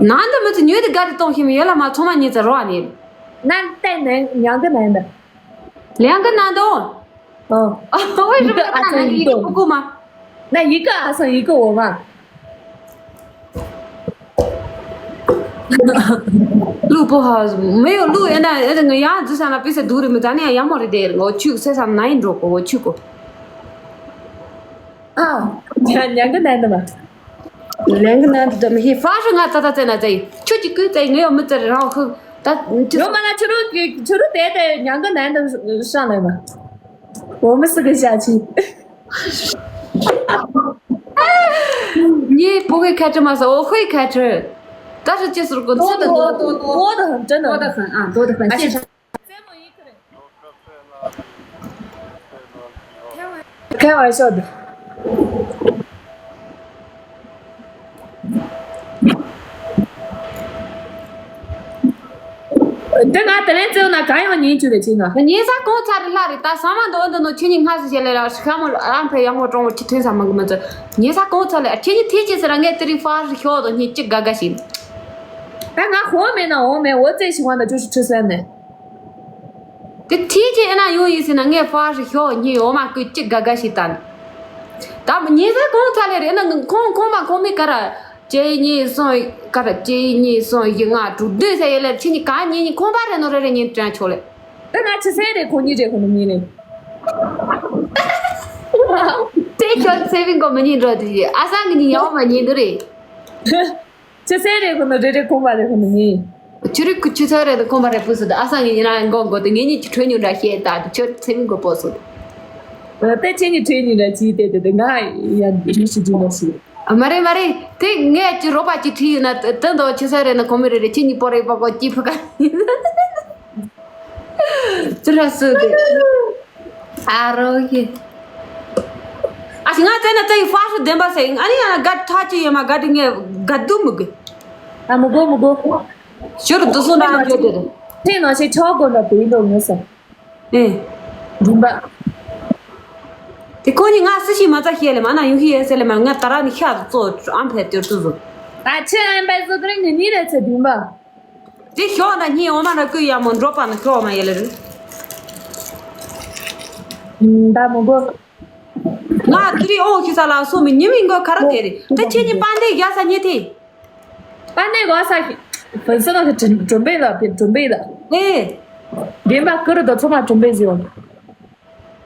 ནང་དུ་མི་ཚེ་ཉོས་ཏེ་དགའ་རེ་གཏོང་ཤེས་མི་ཡོད་ལ་མ་ཚང་མ་ཉིད་ཚེ་རོ་ཨ་ནི། ནང་ཏེ་ནང་ཉང་གི་ནང་དུ། ལེང་གི་ནང་དུ། ཨོ། ཨོ་ཡི་གི་ཨ་ཚང་ཡི་གི་ཕུ་གུ་མ། ན་ཡི་གི་ཨ་ཚང་ཡི་གི་འོ་མ། ལུག་པོ་ཧ་མེ་ཡོ་ལུག་ཡོད་ན་ཡོད་ན་ང་ཡང་རྫི་ས་ན་པི་སེ་སྡུག་རེད་མི་ད་ནི་ཡང་ཡང་མོ་རེད་དེ་ངོ་ཆུག་སེ་ས་ན་ཡིན་འགྲོ་གོ་ངོ་ཆུག་གོ། ཨ། ཉང་ཉང་གི་ནང་དུ་མ། ལེང་གི་ནང་དུ་མི་ཧི་ཧྥ་ཧྲི་ང་ཙ་ཙ་ཙེ་ན་ཙེ་ཡི་ཆུ་ཅི་ཀུ་ཙེ་ངེ་ཡོ་མི་ཙེ་རང་ཧུ་ད་ཆུ་རོ་མ་ན་ཆུ་རུ་ཆུ་རུ་དེ་དེ་ཉང་གི་ནང་དུ་ཤང་ལེ་མ། 我们四个下去。你不会开车吗？我会开车。但是就是我真的我我我我的很真的我的很啊，我的很现场。开玩笑的。འདི་ང་དེ་ལན་བཙལ་ན་གང་ཡང་ཉན་རྒྱུ་རེད་ཅེ་ན། ཉན་ས་གང་ཚར་རེད་ལྷ་རེད། ད་ཟ་མ་འདོད་འདི་ནོ་ཁྱེད་གཉིས་སྔ་སུ་བྱས་ལས་ར་ཤི་ཁ་མོ་རང་ཕེ་ཡག་མོ་གྲོང་མོ་ཁྱི་ཐོན་ས་མང་གི་མི་ཚོད། ཉན་ས་གང་ཚར་ལས་ཁྱེད་གཉིས་ཐེ་ཅེ་ཟེར་ར་ངས་དེ་རིང་ཧྥ་རི་ཤོག་དང་གཉིས་གཅིག་དགའ་དགའ་ཞིག་ད་ང་ཧོ་མེད་ན་འོ་མེད་འོ་ཙེ་ཞིག་ང་ད་ཅོ་ཤི་ཁྲི་སན་ནས། དེ་ཐེ་ཅེ་ཨེ་ན་ཡོང་ཡིན་ཟེར་ན་ངས་ཧྥ་རི་ཤོག་གཉིས་འོ་མ་ཀུ་གཅིག་དགའ་དགའ་ཞིག་ད། ད་ཉན་ས་གང་ཚར་ལས་རེད་ན་ཁོང་ཁོང་མ་ཁོང་མི་ཀ་ར། གཅིག་གཉིས་གསུམ་ཀ་ར་གཅིག་གཉིས་གསུམ་བཞི་ལྔ་དྲུག་བདུན་ཟེར་ཡོད་ལ་ཁྱེད་གཉིས་གང་ཉན་ཉན་ཁོང་པ་རེད་ནོ་རེ་རེ་ཉན་དྲན་ཆོག་ལེ། ད་ང་ཆི་སེ་རེད་ཁོང་གཉིས་རེད་ཁོང་གཉིས་རེད། དེ་ཁྱོད་ཚེ་བིང་གོ་མི་ཉན་འགྲོ་དེ་ཨ་སང་གི་ཉིན་ཡག་མ་ཉན་འདུག་རེད། ཆི་སེ་རེད་ཁོང་རེ་རེ་ཁོང་པ་རེད་ཁོང་གཉིས། ཆུ་རིགས་ཁུ་ཆུ་ཚོད་རེད་དུ་ཁོང་པ་རེད་པུ་སུ་དུ་ཨ་སང་གི་ཉིན་རང་མགོ་མགོ་དུ་ངེད་གཉིས་ཀྱི་ཁྲོས་ཉུང་འདྲ་བཤད་ད་དུ་ཁྱོད་ཚེ་མི་མགོ་པོ་སུ། ད་ཁྱེད་གཉིས་ཁྲོས་ཉུང་འདྲ་བྱས་ཏེ་དེ་དུ་ང་ཡང་རིགས་ཤི་རྒྱུ་ན་ཤི། མ་རེད་མ་རེད། དེ་ངས་ཀྱི་རོགས་པ་ཅིག་ཁྲིད་ཡོད་ན་དུ་འདོ་ཆུ་ཚོད་རེད་ན་ཁོ་མི་རེད་རེད་ཁྱེད་གཉིས་པོ་རེད་པ་གོ་ཅི་ཕུ་ག་ཙི་ར་སུ་དེ། ཨ་རོ་ཡེ། ཨ་ཞི་ང་བཙལ་ན་བཙལ་ཡི་ཧྥ་ཤི་བདེན་པ་ཟེར་ཨ་ནི་ཡང་ན་དགའ་ཐག་ཅི་ཡོད་མ་དགའ་དྲི་ངས་དགའ་སྡུག་མི་དགོས། ཨ་མི་དགོས་མི་དགོས། ཞོར་དུ་སོང་ན་ཡང་བརྗོད་དེ་རེད། ཚེ་ནང་བཞིན་ཆོག་དགོས་ན་དེ་ཡིན་འགྲོ་ངོས་ཟེར། ཨེ། རིམ་པ། དེ་ཁོ་གཉིས་ང་སུ་ཞིག་མ་རྩ་ཤེས་ལེ་མ་ན་ཡོང་ཤི་ཡོད་ཟེར་ལེ་མ་ང་ད་ར་ནི་ཤ་ཙོ་ཨམ་ཕེ་ཏེར་ཏུ་བཟོ། ད་ཆེ་ཨམ་ཕེ་བཟོ་དེ་རིང་ནི་ནི་རེད་ཚེ་རིམ་པ། དེ་ཞོག་ན་གཉིས་འོ་མ་ན་ཀུ་ཡ་མོ་འགྲོ་པ་ན་ཞོག་མ་ཡེ་ལེ་རེད། ད་མི་དགོས། ང་དེ་རིང་ཨོ་ཁྱི་ས་ལ་སོ་མི་ཉི་མི་མགོ་ཁ་ར་དེ་རེད་ད་ཁྱེད་ཉི་པ་འདི་རྒྱ་ས་ཉི་ཐེ། པ་འདི་གོ་ས་ཕུན་སུ་ལ་གྲུམ་པེ་ལ་གྲུམ་པེ་ལ། ཨེ། དེ་མ་ཀུ་རུ་དོ་ཚོ་མ་གྲུམ་པེ་ཟིའོ།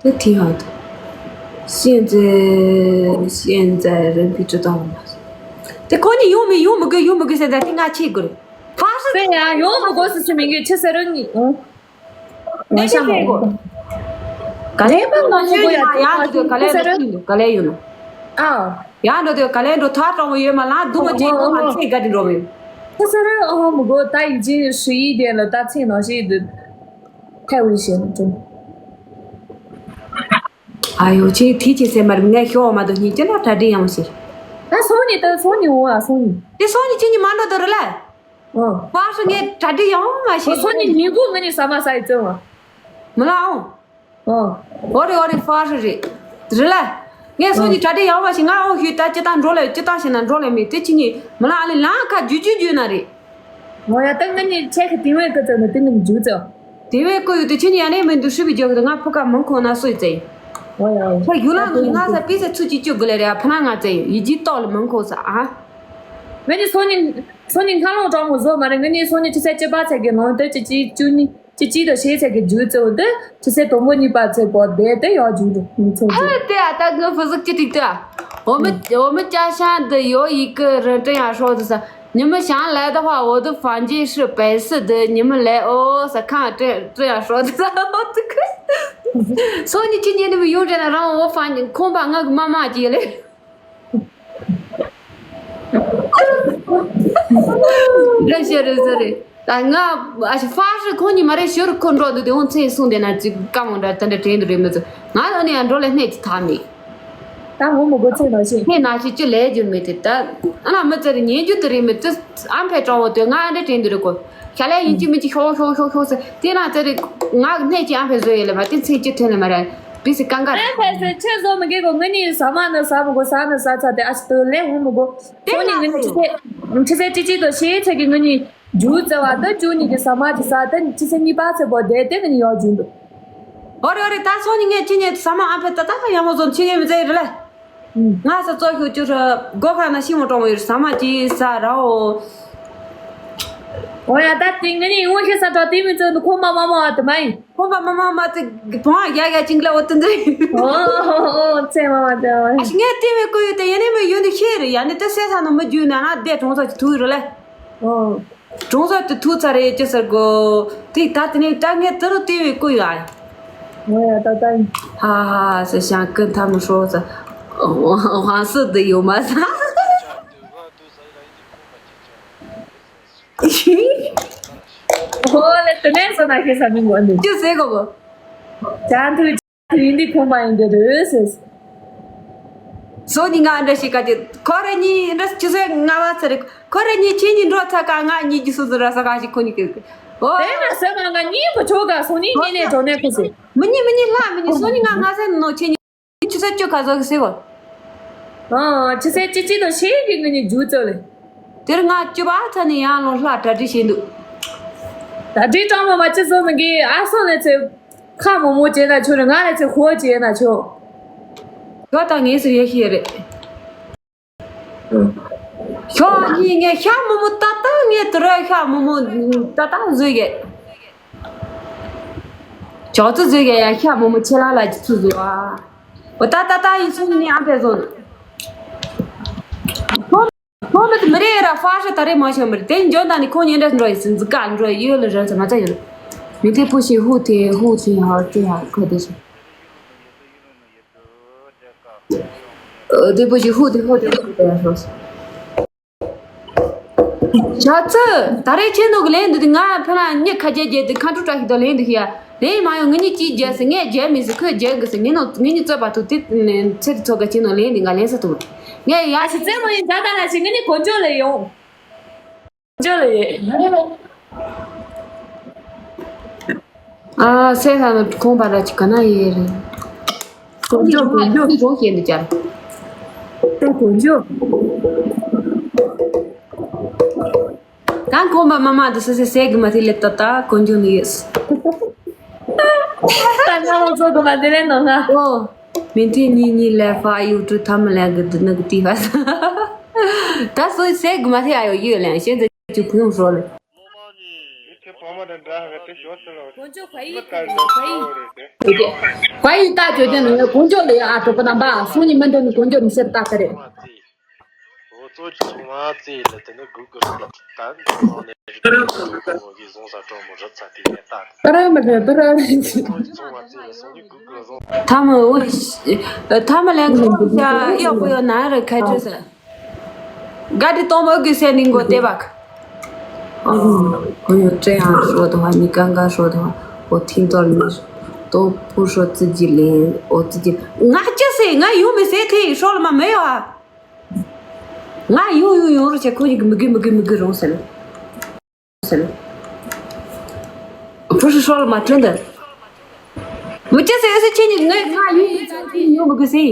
这挺好的。现在现在人比知道了吗？ དེ་ཁོ་གཉིས་ཡོང་མི་ཡོང་མི་དགོས་ཡོང་མི་དགོས་ཟེར་ད་དེ་ང་ཆེ་དགོས་རེད། ཕ་སི་ཟེར་ཡང་ཡོང་མི་དགོས་སུ་སུ་མི་དགོས་ཆི་ཟེར་རུང་ངི་ཨོ། ནས་ཤེས་དགོས། ག་ལེ་པ་ང་ཡོང་མི་དགོས་ཡ་ཡང་འདུག་ག་ལེ་འགྲོ་ཡིན་འདུག་ག་ལེ་ཡོང་ནོ། ཨ། ཡང་འགྲོ་དུས་ག་ལེ་འགྲོ་ཐག་དྲང་བོ་ཡོད་མ་ལང་སྡུག་མ་ཅན་ཡོང་མ་ཚེ་ག་དེ་འགྲོ་བས། ཆི་ཟེར་རུང་ཨོ་མི་དགོས་ད་ཡིན་ཅིན་སུ་ཡིན་དེ་ལ་ད་ཚེ་ནང་ཤེས་འདུག་ཐལ་བའི་ཞེན་ཅུང་། ཨ་ཡོ་ཁྱེད་ཐིག་ཁྱེད་སེ་མར་ངས་ཤོག་མ་དུ་སྙིང་ཅི་ལ་གྲ་སྒྲིག་ཡང་ཞིག་ད་སོང་ནི་ད་སོང་ནི་འོང་ཨ་སོང་ནི། དེ་སོང་ནི་ཁྱེད་ཉི་མ་འགྲོ་དུ་རུ་ལ། ཨོ། ཕར་སུ་ངས་གྲ་སྒྲིག་ཡང་མ་ཞིག་སོང་ནི་ཉིན་གུང་ངས་ནི་ཟ་མ་ཟ་ཡི་བཙོན་བ། མི་ལ་ཨོ། ཨོ། ཨོ་རེ་ཨོ་རེ་ཕར་སུ་རེད། རི་ལ། ངས་སོང་ནི་གྲ་སྒྲིག་ཡང་མ་ཞིག་ང་ཨོ་ཞུས་ད་ཅི་ད་འགྲོ་ལ་ཅི་ད་ཞིག་ན་འགྲོ་ལ་མི་དེ་ཁྱེད་ཉི་མི་ལ་ཨ་ལི་ལང་ཁ་རྒྱུ་རྒྱུ་རྒྱུ་ན་རེད། ང་ཡ་ཏང་ངེད་གཉིས་ཆེ་གི་དེ་བས་ཀི་ཙམ་ནི་དེ་ནི་འཇུ་ཙམ། དེ་བས་ཀོ་ཡོད་དེ་ཁྱེད་གཉིས་ཡ་ནས་མི་འདུག་ཧྲི་བི་རྒྱག་གི་ང་ཕུ་ཀ་མང་ཁོ་ན་སོས་ཙེ། ང་ཡ་ཁོ་ཡུ་ལ་ངི་ང་ས་པི་ས་ཚུ་ཅི་ཅུ་གི་ལེ་རེ་ཨ་ཕ་ན་ང་ཙེ་ཡི་ཇི་ཏོག་ལ་མང་ཁོ་ས་ཨ། ངེད་གཉིས་སོ་གཉིས་སོ་གཉིས་སྔ་ལོང་གྲོགས་མོ་བཟོ་མ་རེད། ངེད་གཉིས་སོ་གཉིས་ཆུ་ཚོད་བཅུ་པ་ཚད་གི་ནང་དེ་ཅི་ཅི་ཅུ་གཉིས། ཅི་ཅི་དང་ཤེས་ཚད་ཀྱི་རྒྱུ་གཙོ་བོ་དེ་ཆུ་ཚོད་དང་པོ་གཉིས་པ་ཚོད་པོ་དེ་དེ་ཡོད་རྒྱུ་འདུག་མི་ཚོད་ཨ་རྒྱུ། དེ་ཨ་ད་ངའི་ཧྥུ་ཟིག་ཅི་ཏིག་ཏུ་ཨ། 我们我们家乡的有一个人这样说的是，你们想来的话，我的房间是白色的，你们来哦，是看着这样说的是。 སོ་ནི་ཁྱི་ཉེ་ནི་མི་ཡོང་དྲན་ན་རང་འོ་ཧྥ་ཉི་ཁོང་པ་ང་གི་མ་མ་ཅི་ལེ། རེད་ཤེས་རེད་ཟེར་རེད། ད་ང་ཨ་ཤི་ཧྥ་ཧྲི་ཁོང་གཉིས་མ་རེད་ཤོར་ཁོ་འགྲོ་འདུག་དེ་འོང་ཚེ་གསུང་དེ་ན་ཅི་ཀ་མོ་འདྲ་དེ་འདྲ་དྲན་འདུག་རེད་མི་ཚོ། ང་ཨ་ནི་ཡང་འགྲོ་ལེ་སྣེ་ཅི་ཐག་མེད། ད་ངོ་མ་གོ་ཚེ་ན་ཤེས། སྣེ་ན་ཤེས་ཅི་ལས་རྒྱུ་མེད་དེ་ད་ཨ་ན་མི་ཚེ་རེ་ཉན་རྒྱུ་དེ་རེད་མི་དེ་ཨམ་ཕེ་དྲང་བོ་དེ་ང་ཨ་འདྲ་དྲན་འདུག་རེད་གོ། ཤ་ལས་ཡིན་གཅིག་མིན་གཅིག་ཤོག་ཤོག་ཤོག་ཤོག་ཟེར་དེ་ན་ཚེ་རེ་ང་གི་སྣེ་གཅིག་ཨམ་ཕེ་བཟོས་ཡོད་ལེ་མ་དེ་ཚེ་གཅིག་ཐོན་ལེ་མ་རེད་བི་སི་ཀང་ཀ་རེད། ཨམ་ཕེ་ཟེར་ཁྱེད་བཟོ་མི་དགོས་གོ། ངེད་གཉིས་ཟ་མ་ནི་ཟ་མི་དགོས་ཟ་ནི་ཟ་ཚ་དེ་ཨ་ཤི་དོ་ལེ་འོང་མི་དགོས། དེ་ཚོ་ནི་ང་ངེད་གཉིས་ཆི་ཚེ་ཆི་ཚེ་ཅི་ཅི་དོ་ཤེས་ཚེ་གི་ངེད་གཉིས་རྒྱུ་རྩེ་བ་དེ་རྒྱུ་གཉིས་ཀྱི་ཟ་མ་ཅི་ཟ་དེ་ཆི་ཚེ་གཉིས་པ་ཚེ་པོ་དེ་དེ་ངེད་གཉིས་ཡོད་རྒྱུ་འདུག་ཨོ་རེ་ཨོ་རེ་ད་ཚོ་ནི་ངས་ཅི་ཉེ་ཟ་མ་ཨམ་ཕེ་ད་ད་ཡང་མོ་ཟོ་ཆི་ཉེ་མི་ཚེ་རེ་ལེ། ང་ས་ཙོ་ཤུ་ཅུ་ཧྲ་སྒོ་ཁ་ན་ཤི་མོ་གྲོང་ཡོད་ས་མ་ཅི་ས་རའོ། ཨོ་ཡ་ད་དེ་ངེད་གཉིས་ངོ་ཤེས་ས་དྲག་དེ་མི་ཚོ་ནི་ཁོ་མ་མ་མ་བ་དེ་མ་ཡིན། ཁོ་མ་མ་མ་མ་དེ་བང་ཡ་ཡ་ཅིང་ལ་འོ་དེ་འདྲ་ཡིན། ཨོ་ཨོ་ཨོ་ཚེ་མ་མ་དེ་ཨོ། ཨ་ཤི་ངས་དེ་བས་ཀོ་ཡོད་དེ་ཡ་ནི་མི་ཡོད་ནི་ཤེས་རེད། ཡ་ནི་དེ་སེ་ས་ནི་མི་རྒྱུ་ན་ན་དེ་གྲོང་ཚོ་ཅི་ཐུག་རེད་ལེ། ཨོ། གྲོང་ཚོ་དེ་ཐུག་ཚར་རེད་ཅི་ཟེར་གོ། དེ་ད་དེ་ནས་ད་ངས་དེ་རུ་དེ་བས་ཀོ་ཡོད་ཨ། 我也到这里。哈哈，是想跟他们说着，黄色的有吗？我来对面说那些啥没问题。就这个不？这样对。 དེ་ཡིན་དུས་ཁོམ་པ་ཡིན་དེ་རེད་ཟེར། སོ་གཉིས་ང་འདྲ་ཞིག་ག་དེ་ཁོ་རེ་གཉིས་འདྲ་ཆུ་ཚོད་ལྔ་པ་ཚེ་རེད། ཁོ་རེ་གཉིས་ཁྱེད་གཉིས་འགྲོ་ཚ་ག་ང་གཉིས་ཀྱི་སོ་སོ་ར་ས་ག་ཞིག་ཁོ་གཉིས་ཀྱི། ཨོ། དེ་ན་སེམས་ང་གཉིས་པོ་ཆོག་ག་སོ་གཉིས་ངེས་ནས་འགྲོ་ནས་ཁོ་ཟེར། མི་གཉིས་མི་གཉིས་ལྷ་མི་གཉིས་སོ་གཉིས་ང་ང་སེམས་ནོ་ཁྱེད་གཉིས་ཆུ་ཚོད་བཅུ་ག་ཟོ་གི་ཟེར་བ། ཨ་ཆུ་ཚོད་བཅུ་གཅིག་དང་ཕྱེད་ཀྱི་ངོས་ནས་རྒྱུ་ཚོད་ལས། དེར་ང་བཅུ་པ་ཚ་ནས་ཡང་ལོ་ལྷ་གྲ་སྒྲིག་བྱས་འདུག་གྲ་སྒྲིག་གྲང་མོ་མ་ཅི་བཟོ་མི་དགོས། ཨ་སོང་ལས་ཚེ་ཁ་མོ་མོ་བྱས་ན་ཆོག་རེད། ང་ལས་ཚེ་ཧོ་བྱས་ན་ཆོག་ཁྱོད་དང་ངས་སུ་ཡོད་ཤེས་རེད། ཤོག་གཉིས་ངས་ཤ་མོ་མོ་ཏག་ཏག་ངས་དུ་ར་ཤ་མོ་མོ་ཏག་ཏག་བཟོས་གས། ཅོག་ཙེ་བཟོས་གས་ཡ་ཤ་མོ་མོ་ཆེ་ལ་ལ་ཅི་ཚུ་བཟོས་ཨ། འོ་ཏག་ཏག་ཏག་ཡིན་སོང་ནས་ཨ་བས་བཟོ་ནི། ཁོང་མི་དེ་མི་རེ་ར་ཧྥ་ཧྲི་ད་རེ་མ་ཤོར་མི་རེད། དེ་འཇོན་དང་ནི་ཁོང་ཉེ་འདྲ་འགྲོ་ཡི་སི་འཛི་ཀ་འགྲོ་ཡི་ཡོད་ལ་རན་ཚ་མ་ཚ་ཡོད། མི་དེ་པོ་ཞིག་ཧུ་དེ་ཧུ་དེ་ཧ་དེ་ཧ་ཁོ་དེ་ཞིག་ཨ་དེ་པོ་ཞིག་ཧུ་དེ་ཧུ་དེ་ཧུ་དེ་ཧ་ཤོར། ཞག་ཚི། ད་རེས་ཁྱེད་ནོ་གི་ལན་འདི་དེ་ང་ཕན་ལ་མྱི་ཁ་རྒྱ་རྒྱ་དེ་ཁ་འཁྲུ་བཀྲ་ཤིས་དང་ལན་འདི་ཤི་ཡ། ལན་མ་ཡོང་ངི་གཉིས་གཅིག་རྒྱལ་ཟེར་ངས་རྒྱལ་མི་ཟེར་ཁོས་རྒྱལ་གི་ཟེར་ངི་ནོ་ངི་གཉིས་རྩོད་པ་ཐུག་དེ་ཚེ་དེ་ཚོ་ག་ཁྱེད་ནོ་ལན་འདི་ང་ལན་ས་ཐུབ་མ། ངས་ཡ་ཞི་རྩེ་མོ་ཡིན་ད་ད་ན་ཞིག་ངི་གོ་འཇོ་ལ་ཡོང་། འཇོ་ལ་ཡེ། ཨ་སེ་ཧ་ཁོང་པ་ར་ཅི་ག་ན་ཡེ་རེད། དཀོན་མཆོག་དཀོན་མཆོག་གྲོགས་ཤེས་འདི་ཅར། ད་དཀོན་མཆོག་གང་གོམ་པ་མ་མ་དུ་སེ་སེ་སེ་གི་མ་ཐི་ལེ་ཏ་ཏ་དཀོན་མཆོག་ནི་ཡོད། ད་ང་ལ་ཚོ་དུ་མ་དེ་ལེ་ནོ་ང་། ཨོ། མི་ཐི་ཉི་ཉི་ལེ་ཧྥ་ཡུ་ཏུ་ཐ་མ་ལེ་གི་དུ་ནི་གི་ཏི་ཧ་ས། ད་སོ་སེ་གི་མ་ཐི་ཨ་ཡོ་ཡོད་ལེ་ཤེན་ཛེ་ཅུ་ཕུ་ཡོང་ཧྲོ་ལེ། དཀོན་མཆོག་ཁ་ཡི་ཁ་ཡི། ཁ་ཡི་ཏ་ཅོ་ཅན་ནི་དཀོན་མཆོག་ལ་ཡ་ཨ་གྲོགས་པོ་རྣམ་པ་སུ་ཉི་མ་འདོན་ནི་དཀོན་མཆོག་མི་སེར་ཏ་ཁ་རེད། ཨོ་ཙོ་ཅི་ཚོང་མ་ཙེ་ལ་དེ་ནི་གུ་གུ་ལ་ད་ནི་ཚོང་ནས་རི་ཀུ་ལ་ཚོང་མོ་གི་བཟུང་ས་གྲོགས་མོ་རི་ཚ་དེ་ནས་ཏ་ཏ་ར་མ་ར་དུ་ར་ར་ཙོ་ཅི་ཚོང་མ་ཙེ་ལ་སོང་ནི་གུ་གུ་ལ་བཟུང་། ཐ་མ་འོ་ཤ་ཐ་མ་ལན་གུ་ཤ་ཡག་པོ་ཡོད་ན་ར་ཁ་ཅོ་ས། ག་དི་སྟོང་པ་གི་སེ་ནིང་གོ་ཏེ་བག་ཨོ་ཡོ་ཏྲེ་ཡང་ཧྲོ་དོ་ཧ་ནི་གང་ག་ཧྲོ་དོ་ཧ་ཨོ་ཐིང་ཏོར་ནི་ཏོ་པུ་ཧྲོ་ཙི་ཇི་ལེ་ཨོ་ཙི་ཇི་ང་ཅི་སེ་ང་ཡོང་མི་སེ་ཐེ་ཧྲོ་ལ་མ་མེ་ཡོ་ཧ། ང་ཡོང་ཡོང་ཡོང་རུ་ཆེ་ཁོ་ཡི་གི་མི་གི་མི་གི་མི་གི་རོང་སེ་ལ། ཕུ་ཧྲི་ཧྲོ་ལ་མ་ཁྲོན་དར། མི་ཅི་སེ་སེ་ཆེ་ནི་ང་ང་ཡོང་ཡོང་ཚ་ཐེ་ཡོང་མི་གི་སེ།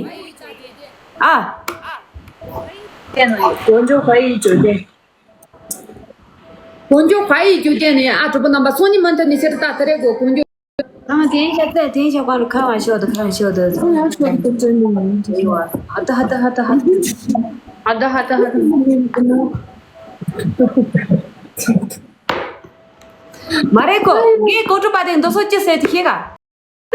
ཨ། དེ་ནི་དཀོན་མཆོག་ཁ་ཡི་ཅོ་ཏེ། དཀོན་མཆོག་ཕ་ཡི་རྒྱུ་རྐྱེན་ནི་ཨ་གྲོགས་པོ་རྣམ་པ་སང་ཉིན་མ་མཐའ་ནི་ཤར་རྟགས་ད་རེས་གོ་དཀོན་མཆོག་ཨ་དེན་ཤ་ཙེ་དེན་ཤ་ཀ་རུ་ཁ་བ་ཤོ་དུ་ཁ་བ་ཤོ་དུ། ཧ་ད་ཧ་ད་ཧ་ད་ཧ་ད། ཧ་ད་ཧ་ད་ཧ་ད། མ་རེད་གོ་ངའི་གོ་ཁྲུ་པ་དེ་འདོ་སོ་ཅི་ཟེར་དུ་ཤེས་ག་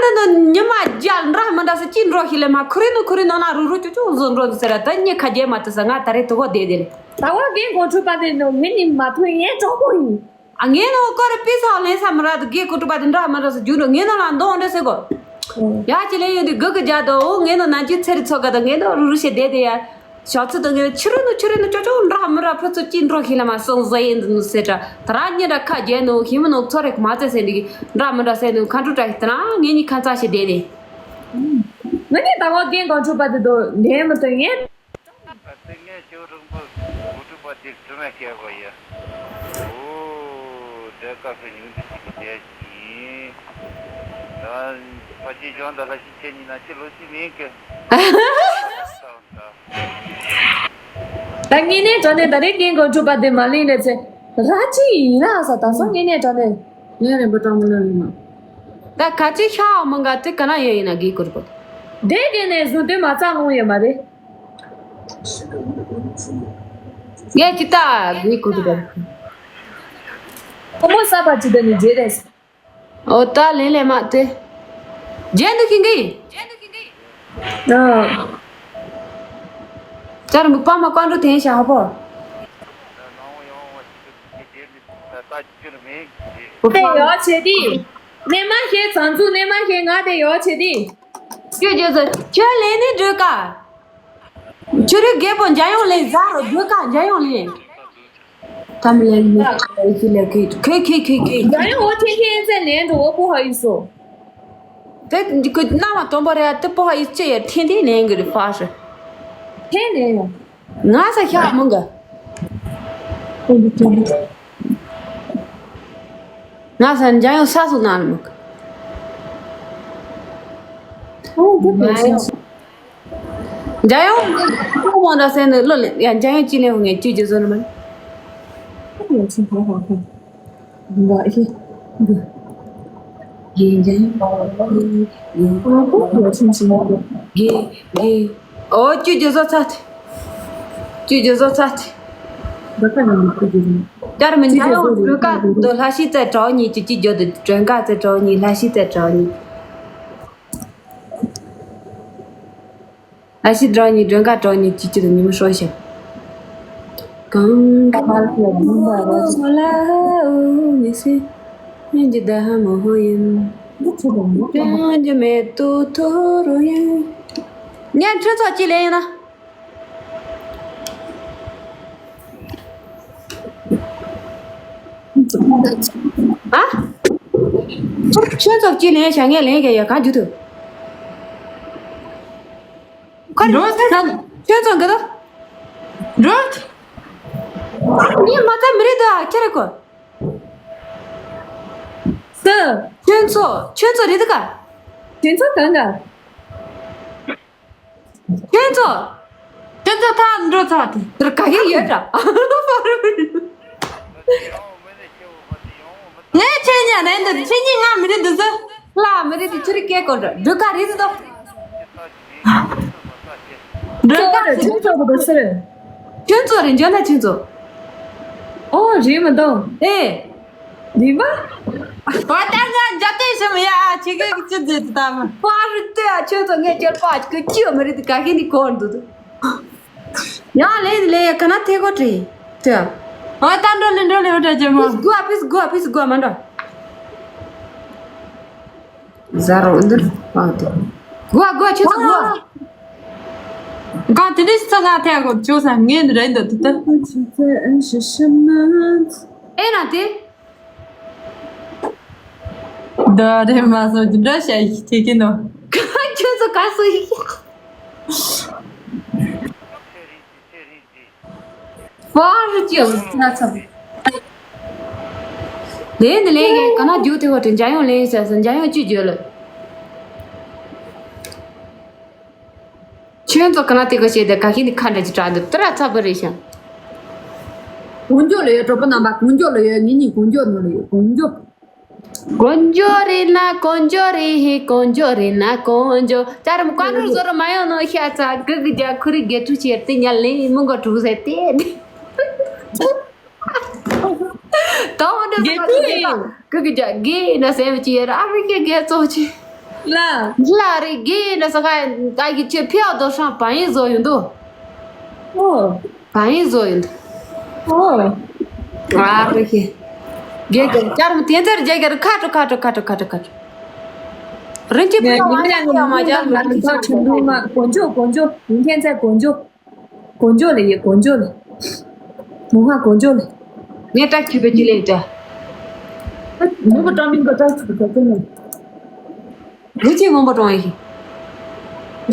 ད་ནི་ཉི་མ་རྒྱལ་འདྲ་མི་འདྲ་ས་ཅི་འགྲོ་ཤི་ལེ་མ་ཁུ་རི་ནུ་ཁུ་རི་ནོ་ན་རུ་རུ་ཅུ་ཅུ་བཟོ་འགྲོ་འདུག་ཟེར་ར་ད་ཉི་ཁ་རྒྱལ་མ་ཏུ་ས་ང་ད་རེ་དུ་གོ་བསྡད་དེ་ལེ། ད་བ་རྒན་གོང་ཁྲུ་པ་དེ་ནོ་མི་ནི་མ་ཐུ་ངའི་གྲོགས་པོ་ཡིན། ཨ་ངའི་ནོ་ཀོ་རི་པི་ས་ལེན་ས་མི་ར་དུ་རྒན་གོང་ཁྲུ་པ་དེ་འདྲ་མི་འདྲ་ས་རྒྱུ་འགྲོ་ངའི་ནོ་ལ་འདོང་འདྲ་ཟེར་གོ། ཡ་ཅི་ལེ་ཡོད་དུ་གུ་གུ་རྒྱ་དོ་འོ་ངའི་ནོ་ན་ཅི་ཚེ་རི་ཚོ་ག་དང་ངའི་ནོ་རུ་རུ་ཤི་བསྡད་དེ་ཡ། ཞག་ཚི་དང་ངེད་ཆུ་རུ་ནུ་ཆུ་རུ་ནུ་ཅོ་ཅོ་འདྲ་མི་འདྲ་ཕུ་ཚུ་ཅི་འགྲོ་ཤི་ལ་མ་སོང་ཟ་ཡིན་འདི་ནུ་ཟེར་དྲ་ད་ར་ཉི་འདྲ་ཁ་རྒྱལ་ནུ་ཤི་མི་ནུ་ཚོ་རེག་མ་ཚེ་ཟེར་འདི་གི་འདྲ་མི་འདྲ་ཟེར་ནུ་ཁ་འགྲོ་དྲ་ཤི་དེ་ན་ངེད་གཉིས་ཁ་ཚ་ཤི་བསྡད་ནི། ངེད་གཉིས་ད་བ་རྒན་གོང་ཁྲུ་པ་དེ་དོ་ལེན་མི་དོན་ངེད། ད་ལྟ་ངས་ཅོ་རིང་པོ་གོ་ཁྲུ་པ་དེ་དྲི་མ་བཤད་གོ་ཡ། ཨོ་དེ་ཀ་ཕེ་ཉུང་དུ་ཞིག་གི་དེ་ཡིན། ད་ཕ་ཅི་ཇོན་ད་ལ་ཞིག་ཁྱེད་གཉིས་ན་ཅི་ལོ་ཅི་མིན་གི། ད་ངེད་གཉིས་དྲ་ནས་ད་རེས་རྒན་གོང་ཁྲུ་པ་དེ་མ་ལེན་ལེ་ཚེ་ར་ཅི་ཡིན་ན་ས་ད་སོང་ངེད་གཉིས་དྲ་ནས། ངའི་རིན་པོ་སྤྲང་མོ་ལོན་ཡིན་ན། ད་ག་ཅི་ཤ་འོ་མོ་འགའ་དེ་ག་ན་ཡོད་ཡིན་ན་རྒན་གོང་ཁྲུ་པ། དེ་ག་ནས་བཟུང་དེ་མ་རྩ་ལོང་ཡོད་མ་རེད། ངས་ཅི་ལྟ་རྒན་གོང་ཁྲུ་པ། ཁོ་མོ་ས་པ་ཅི་དེ་ནས་རྗེས་རེད། ཨོ་ད་ལེ་ལེ་མ་དེ། རྒྱན་དུ་ཁྱིང་གི། ཨ། ཅར་མི་པ་མ་ཀོན་རུ་དེན་ཤ་ཧ་པོ། ཏེ་ཡོ་ཆེ་དི། ནས་མ་ཤེས་ཙང་ཚུ་ནས་མ་ཤེས་ང་དེ་ཡོད་ཆེ་དེ། ཁྱོད་རྒྱལ་ཚོ་ཁྱོད་ལེན་ནི་འགྲོས་ཀ་ཁྱོད་རིག་རྒད་པོ་འཇམ་དབྱངས་ལེན་ཟ་རོ་འགྲོས་ཀ་འཇམ་དབྱངས་ལེན། ད་མི་ལེན་མི་ཁེ་ཁེ་ཁེ་ཁེ་ཁེ་ཁེ། འཇམ་དབྱངས་འོ་ཐེན་ཐེན་ཨེ་ཙན་ལེན་འགྲོ་འོ་པོ་ཧ་ཡིས་སོ། དེ་ཁོ་གནའ་མ་དོན་པོ་རེད་ཡ། དེ་པོ་ཧ་ཡིས་ཅི་ཡ་ཐེན་ཐེན་ལེན་གི་རེད་ཧྥ་ཧྲི། ཐེན་ལེན་ཡ། ང་ས་ཤ་མང་གི། ང་ས་འཇམ་དབྱངས་ས་སུ་ནང་ལ་མང་གི། འཇམ་དབྱངས་ཁོ་མོ་འདྲ་སེ་ནི་བློ་ལེན་ཡ། འཇམ་དབྱངས་ཅི་ལེན་ངས་ཅི་ཅི་བཟོ་ནི་མིན། ཡ་ཆི་ཧ་ཧ་ཧ། འགའ་ཧི། འགུ། གི་འཇམ་དབྱངས། གི་གི། ཨོ་ཅི་ཅི་བཟོ་ཚར་ཏེ། ཅི་ཅི་བཟོ་ཚར་ཏེ། ད་ཁ་ནང་ནས་ཁུ་ཅི་ནི། ཅར་མི་འཇམ་དབྱངས་སྒྲོལ་དཀར་དུ་ལྷ་ཤི་རྩེ་གྲོགས་གཉིས་ཀྱི་ཅི་ཅི་བརྗོད་དུ་སྒྲོལ་དཀར་རྩེ་གྲོགས་གཉིས་ལྷ་ཤི་རྩེ་གྲོགས་གཉིས། ཨ་ཤི་གྲོགས་གཉིས་སྒྲོལ་དཀར་གྲོགས་གཉིས་ཀྱི་ཅི་དུ་ཉི་མ་ཧྲོ་ཤ། གང་ག་མ་ལ་ལ་མ་ལ་ཨུ་ཉི་སི། ཡིན་གྱི་ད་ཧ་མོ་ཧོ་ཡིན། ཡང་གྱི་མེད་དུ་ཐོ་རོ་ཡིན། ངས་ཁྱོད་ཚོ་ཅི་ལས་ཡིན་ན། ཨ། ཁྱོད་ཚོ་ཅི་ལས་བྱ་ངས་ལས་ཀྱི་ཡ་ག་འཇུ་ཐུབ། ཁ་རི་འགྲོ་ཟེར། ཁྱོད་ཚོ་འགི་དོ། འགྲོ། ངས་མ་ཚད་མི་རེད་དོ་ཨ་ཁྱེད་རེ་ཁོ། སུ། ཁྱོད་ཚོ་ཁྱོད་ཚོ་རེད་དི་ག་ཁྱོད་ཚོ་གང་ག་ཁྱོད་ཚོ། ཁྱོད་ཚོ་ཐག་འགྲོ་ཚར་ཏེ། དེར་ག་གེ་ཡོད་ར། ངས་ཁྱེད་གཉིས་རེད་འདུག་ཁྱེད་གཉིས་ང་མི་རེད་འདུག་ཟེར། ལ་མི་རེད་དེ་ཁྱོད་རེ་སྐད་གོ་འགྲོ་འགྲོ་ག་རེད་འདུག་འགྲོ་ག་ཁྱོད་ཚོ་གི་འདུག་ཟེར། ཁྱོད་ཚོ་རེད་འཇོན་ན་ཁྱོད་ཚོ། ཨོ་རེད་མི་འདུག་ཨེ། རེད་པ། བ་ད་ང་འཇབ་རྟེན་ཞིམ་ཡ་ཨ་ཆི་གི་ཅི་ཟེར་དུ་དམ། པ་རུ་ཏེ་ཨ་ཁྱོད་ཚོ་ངས་ཁྱོད་པ་ཅིག་གི་ཅི་ཡོད་མི་རེད་དེ་ག་གེ་ནི་གོ་འདུག་ཡང་ལེ་ལེ་ཡ་ག་ན་ཐེ་གོ་ཏྲི། ཏེ། ཨ་ད་འགྲོ་ལེ་འགྲོ་ལེ་འོ་ཏྲ་ཇེ་མོ། ཕིས་གོ་ཨ་ཕིས་གོ་ཨ་ཕིས་གོ་ཨ་མ་འགྲོ། ཟ་རོ་འདིར་བ་དེ། གོ་ཨ་གོ་ཨ་ཁྱོད་ཚོ་གོ་ཨ། གང་དེ་འདྲ་ཞིག་ཚོ་ང་ཐེ་གོ་ཅོ་ས་ངས་རེད་འདུག་ཏུ་ཏུ། ཨེ་ན་དེ། འདི་རེད་མ་སོང་འདི་འདྲ་བྱ་ཡིག་ཐེ་གི་ནོ། ཁྱོད་ཚོ་ག་སུ་ཡིག་ཧྥ་རི་ཅི་ཡང་ན་ཚ། ལས་འདི་ལས་ངས་ག་ན་རྒྱུག་དེ་བ་དྲན་འཇམ་དབྱངས་ལས་ཟེར་སོང་འཇམ་དབྱངས་ཅི་བརྗོད་ལ། ཁྱོད་ཚོ་ག་ན་དེ་ག་བྱས་ཏེ་ག་གིན་ནི་ཁ་འདྲ་ཅི་དྲག་འདུག་ཏི་ར་ཚ་པོ་རེད་ཤག་གོང་འཇོག་ལ་ཡོད་གྲོགས་པོ་རྣམ་པ་གོང་འཇོག་ལ་ཡོད་ངེད་གཉིས་གོང་འཇོག་ནང་ལ་ཡོད་གོང་འཇོག་གོང་འཇོག་རེད་ན་གོང་འཇོག་རེད་ཧེ་གོང་འཇོག་རེད་ན་གོང་འཇོག་ཅར་མ་ཀ་ཀུར་ཟོ་རུ་མ་ཡོང་ནོ་ཤ་ཚ་གི་གི་རྒྱ་ཁུ་རི་དགེ་ཕྲུག་ཆེར་ཏི་ཉལ་ལེ་མི་མགོ་གྲུག་ཟེར་ཏེ། དོ་འདི་དགེ་ཕྲུག་ཡིན། གི་གི་རྒྱ་གི་ན་སེམས་ཀྱི་ཡར་ཨ་རི་གི་དགེ་ཚོགས་ཆེ། ལ། ལ་རི་གི་ན་ས་ག་ད་གི་ཆེ་ཕི་ཨ་དོ་ཧྲང་བ་ཡིན་བཟོ་ཡོང་དུ། ཨོ། བ་ཡིན་བཟོ་ཡོང་དུ། ཨོ། ཨ་རི་གི། རྒྱ་གི་ཅར་མ་དེ་ཚར་རྒྱ་གི་ཁ་ཏོ་ཁ་ཏོ་ཁ་ཏོ་ཁ་ཏོ་ཁ་ཏོ། རིན་ཆེན་ཕི་ཨ་མ་ཡ་ཡ་མ་ཅར་མ་ལ་ཁ་ཆེན་པོ་མ་གོང་འཇོག་གོང་འཇོག་ཡིན་མཁན་ཚད་གོང་འཇོག་གོ་འཇོག་ལེ་ཡེ་གོ་འཇོག་ལེ། མོ་ཧ་གོ་འཇོག་ལེ། ངས་ཏག་ཅི་པེ་ཅི་ལེ་ཏ། མོ་གོ་ཏྲ་མིན་གོ་ཏག་ཅི་པེ་ཏག་ཅི་ལེ། རིན་ཆེན་མང་པོ་གྲོང་ཡེ།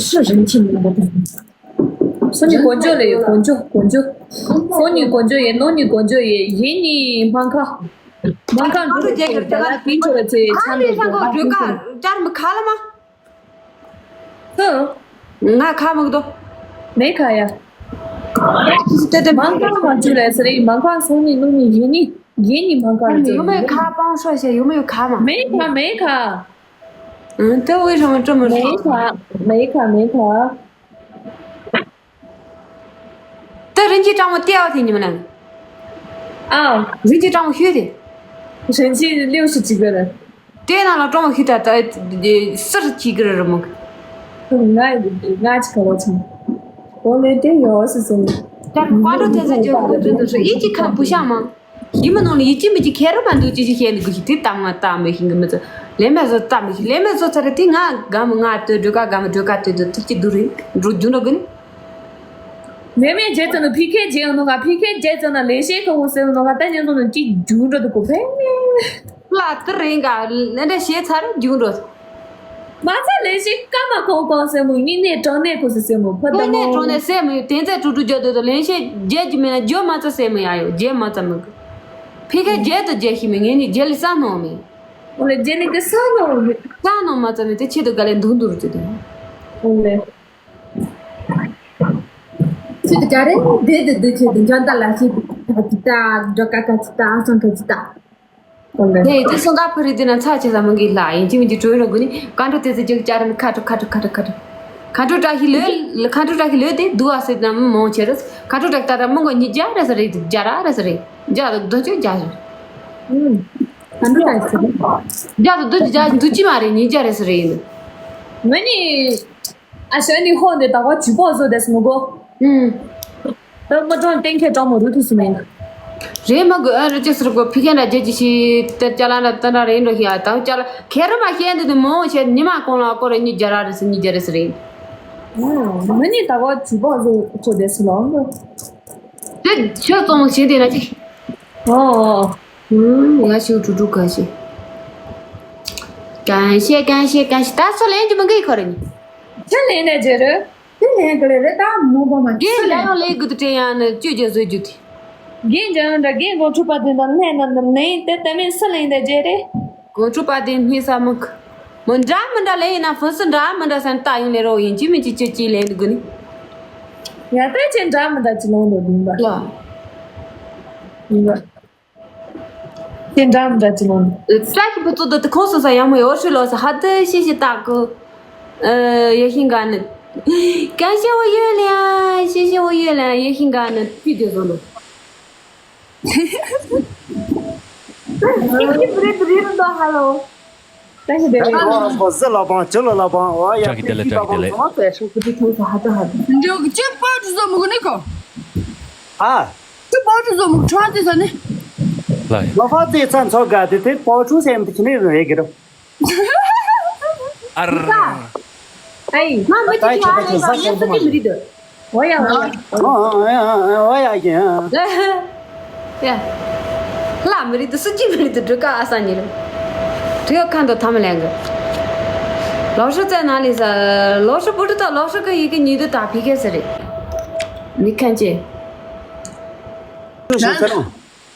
ཤི་རིན་ཆེན་མང་པོ་གྲོང་ཡེ། སོ་ནི་གོ་འཇོག་ལེ་ཡེ་གོ་འཇོག་གོ་འཇོག་སོ་ནི་གོ་འཇོག་ཡེ་ནོ་ནི་གོ་འཇོག་ཡེ་ཡེ་ནི་མང་ཁ། མང་ཁ་འགྲོ་རེ་ཅེ་གར་ཏ་ལ་ཕིན་ཆོ་རེ་ཚེ་ཆང་རེ་ཧ་གོ་འགྲོ་ཀ་ཅར་མི་ཁ་ལ་མ། ཧུ། ང་ཁ་མི་འདུག་མེ་ཁ་ཡ། ཏེ་ཏེ་མང་ཁ་མ་བཅུ་ལས་ཟེར་མང་ཁ་སོང་ནི་ནུ་ནི་ཡིན་ནི་ཡིན་ནི་མང་ཁ་ཡུ་མེ་ཁ་པང་ཧྲོ་ཤེ་ཡུ་མེ་ཡུ་ཁ་མ། མེ་ཁ་མེ་ཁ། ཨང་ཏེ་ཝེ་ཧྲ་མ་ཏྲ་མ་མེ་ཁ་མེ་ཁ་མེ་ཁ། ཏེ་རིན་ཆེན་སྤྲང་མོ་ཏེ་ཨ་ཐེ་ཉི་མ་ནང་། ཨ། རིན་ཆེན་སྤྲང་མོ་ཤོད་དེ། རིན་ཆེན་ལེའུ་སུ་གཅིག་གི་རེད། ཏེ་ནང་ལ་སྤྲང་མོ་ཤོད་ད་ད་སུར་གཅིག་གི་རེད་ར་མོ། ང་ང་གཅིག་ག་བ་ཆུང་། འོ་ལེ་ཏེ་ཡོ་སུ་སུ། ད་ཀ་འགྲོ་ཏེ་ས་ཅོ་གི་རེད་འདུག་སུ་ཡིད་ཀྱི་ཁ་བུ་ཤ་མ། ཡིད་མ་ནང་ལ་ཡིད་ཀྱི་མི་ཀྱི་ཁེ་རུ་མ་འདུག་ཅི་ཞིག་ཤེས་ནི་གུ་ཤི་ཏེ་ཏང་མ་ཏང་མི་ཤིང་གི་མི་ཚོ། ལས་མེད་བཟོ་ལྟ་མི་ཤེས། ལས་མེད་བཟོ་ཚར་རེད་དེ། ང་དགའ་མོ་ང་ལྟོས་སྒྲོལ་དཀར། དགའ་མོ་སྒྲོལ་དཀར་ལྟོས་དུ་ཐུགས་ཀྱི་སྡུག་རེད། འགྲོ་རྒྱུ་འགྲོ་གིན། ལས་མེད་རྗེས་ཙམ་ན་ཕི་ཁེ་རྗེས་ནོ་ག་ཕི་ཁེ་རྗེས་ཙམ་ན་ལས་བྱེད་ཁོ་ཁོ་ཟེར་ནོ་ག་ད་ཉན་ཙམ་ན་ཅི་རྒྱུ་འགྲོ་དུ་གོ་ཕེ། ལ་དུ་རེད་ག་ལས་འདྲ་བྱས་ཚར་རྒྱུ་འགྲོ། མ་ཚད་ལས་བྱེད་སྐར་མ་གང་གང་ཟེར་མོ། སྙིང་ནད་གྲང་ནད་ཁོ་སི་ཟེར་མོ་ཕ་ད་སྙིང་ནད་མོ། གྲང་ནད་ཟེར་མོ་ཡོད། དེ་ཚད་དྲུག་དྲུག་བརྒྱབ་དུས་དུ་ལས་བྱེད་རྗེས་ཀྱི་མེད་ན་རྒྱུ་མ་ཚད་ཟེར་མོ་ཡ་ཡོད། རྗེས་མ་ཚད་མོ་གི་ཕི་ཁེ་རྗེས་དུ་རྗེས་ཤི་མེད། ངེད་གཉིས་རྗེས་ལས་ས་སྣང་མེད། འོ་ལེ་རྗེས་ནི་གི་ས་ནོ་མི། ས་ནོ་མ་ཙམ་མི་དེ་ཆེད་དུ་ག་ལེ་འདུག་འདུག་རུ་ཅི་དང་། འོ་ལེ། ཆེད་དུ་ག་རེ་འདེད་དུ་འདུག་ཆེད་དུ་འཇོན་ཏ་ལ་ཆེད་དུ་ཁ་ཅི་ཏ་འགྲོ་ཀ་ཁ་ཅི་ཏ་ཨ་སང་ཁ་ཅི་ཏ། འོ་ལེ། དེ་དེ་སོང་ག་ཕུ་རི་དེ་ན་ཚ་ཆེ་ས་མང་གི་ལ་ཡིན་གཅིག་མིན་གཅིག་གྲོས་རོགས་དགོས་ནི་ཀ་འགྲོ་དེ་ཚེ་རྒྱུག་ཅ་རམ་ཁ་ཁྲོ་ཁ་ཁྲོ་ཁ་ཁྲོ་ཁ་ཁྲོ་ཁ་ཁྲོ་བཀྲ་ཤིས་ལོས། ཁ་འགྲོ་བཀྲ་ཤིས་ལོས་དེ་འདུག་ཨ་སེ་ན་མང་ཆེ་རེད། ཁ་འགྲོ་བཀྲ་ཤིས་ད་ར་མང་གོ་ཉིད་རྒྱ་རེད་ས་རེད། རྒྱ་ར་རེད་ས་རེད། རྒྱ་དུ་དུ་ཅོ་རྒྱ་ཞོ། ཨུམ། ཨ་འདྲ་ཡིན་ཟེར། རྒྱ་དུ་འདུ་རྒྱ་འདུ་ཅི་མ་རེད། ཉིན་རྒྱ་རེད་ཟེར་རེད་ཡིན། ང་ནི་ཨ་ཞོ་ནི་ཧོ་འདི་ད་གོ་ཇུ་པོ་བཟོ་དེ་སུ་མི་གོ། ཨུམ། ད་མ་ཀྲོན་ཏེང་ཁེ་ཀྲོ་མོ་རུ་ཐུ་སུ་མིན། རེད་མ་གོ་ཨ་རེ་ཅི་ཟེར་གོ་ཕི་ཁན་ར་རྒྱ་ཅི་ཤི་ཏེ་ཅ་ལ་ན་ཏན་ར་རེད་འགྲོ་ཤི་ཨ་ད་ཅ་ལ་ཁེ་ར་མ་ཤེས་འདི་དུ་མོ་ཆེ་ཉི་མ་གོང་ལ་ཀོ་རེ་ཉིན་རྒྱ་ར་རེད་ཟེར་ཉིན་རྒྱ་རེད་ཟེར་རེད། ཨུམ། ང་ནི་ད་གོ་ཇུ་པོ་བཟོ་ཆོ་དེ་སུ་ལོ། དེ་ཁྱོད་ཙོང་ཞིག་དེ་ན་ཅི། ཨོ། ཨུམ། ཡ་ཤིའུ་ཀྲུ་ཀྲུ་ག་ཤི།感谢感谢感谢ད་སུ་ལེན་གྱི་མི་འགི་ཁོ་རེ་ནི། ཁྱོད་ལེན་ནས་རྗེ་རེད། དེ་ལེན་གི་ལེ་རེད་ད་མོ་པོ་མ་གི་ལེན་ཡང་ལེན་གི་དུ་དྲན་ཡང་ནི་ཅུ་རྒྱ་བཟོ་རྒྱུ་དེ། རྒན་ཅང་འདྲ་རྒན་དགོང་ཕྲུག་པ་དེ་དང་ལེན་ན་ནི་ལེན་དེ་ད་མིན་སུ་ལེན་ནས་རྗེ་རེད། དགོང་ཕྲུག་པ་དེ་སྙིང་ས་མི་ཁུ། མི་འདྲ་མི་འདྲ་ལེན་ཡིན་ན་ཧྥུན་སུ་འདྲ་མི་འདྲ་སན་ད་ཡིན་ལེ་རོ་ཡིན་གྱི་མི་གྱི་ཅི་ཅི་ལེན་དགོས་ནི། ཡ་ད་ཅི་འདྲ་མི་འདྲ་ཅི་ལོང་ལོ་ལུང་པ། ལ། ལུང་པ། དེ་འདྲ་མི་འདྲ་ཅི་ལོང་། བཀྲ་ཤིས་པ་གཙོ་དོ་དེ་ཁོང་སོ་ས་ཡང་མོ་ཡོ་ཧྲི་ལོ་ས་ཧ་ཏི་ཤི་ཤི་ཏག་གུ། ཡེ་ཤིང་ག་ནི། ཀན་ཤེ་བོ་ཡོད་ལ་ཤི་ཤི་བོ་ཡོད་ལ་ཡེ་ཤིང་ག་ནི་ཕི་དེ་ཟོ་ལོ། ཤི་ཤི་བྲི་བྲི་རུ་དོ་ཧ་ལོ། ད་ཤི་དེ་རེད། ཨ་ཁོ་ཟི་ལ་བང་ཅི་ལོ་ལ་བང་ཨོ་ཡ། བཀྲ་ཤིས་བདེ་ལེགས། བཀྲ་ཤིས་བདེ་ལེགས། ཁོ་དེ་ཐོག་ས་ཧ་ཏི་ཧ་ཏི། འདི་ཅི་པར་ཏུ་ཟོ་མུ་གུ་ནི་ཁོ། ཨ། ཅི་པར་ཏུ་ཟོ་མུ་གུ་ཁྲ་ཏི་ས་ནི། ལ་ཡ། ལོ་ཧྥ་ཙེ་ཚ་མཚོ་དགའ་དེ་དེ་པོ་ཆུ་སེམས་དེ་ཁྱི་ནི་རེད་གི་རོ། ཨར། ཨའི། ང་མི་ཅི་ཅི་ཨ་ལེ་ང་ངས་སུ་ཅི་མི་རིག་འདོད། འོ་ཡ་འོ་ཡ། ཨ་ཨ་ཨ་ཨ་ཨ་ཡ་ཡ། ཡ། ལ་མི་རིག་འདོད་སུ་ཅི་མི་རིག་འདོད་འགྲོ་ཀ་ཨ་ས་ཉི་རེད། དྲི་ཡོད་ཁ་འདོད་ཐ་མ་ལེན་གི། ལོ་ཧྲི་ཙེ་ན་ལི་ས། ལོ་ཧྲི་བུ་ཏྲི་ད་ལོ་ཧྲི་གི་ཡི་གེ་ཉི་དུ་ད་ཕི་ཁེ་ས་རེད། མི་ཁན་ཅེ།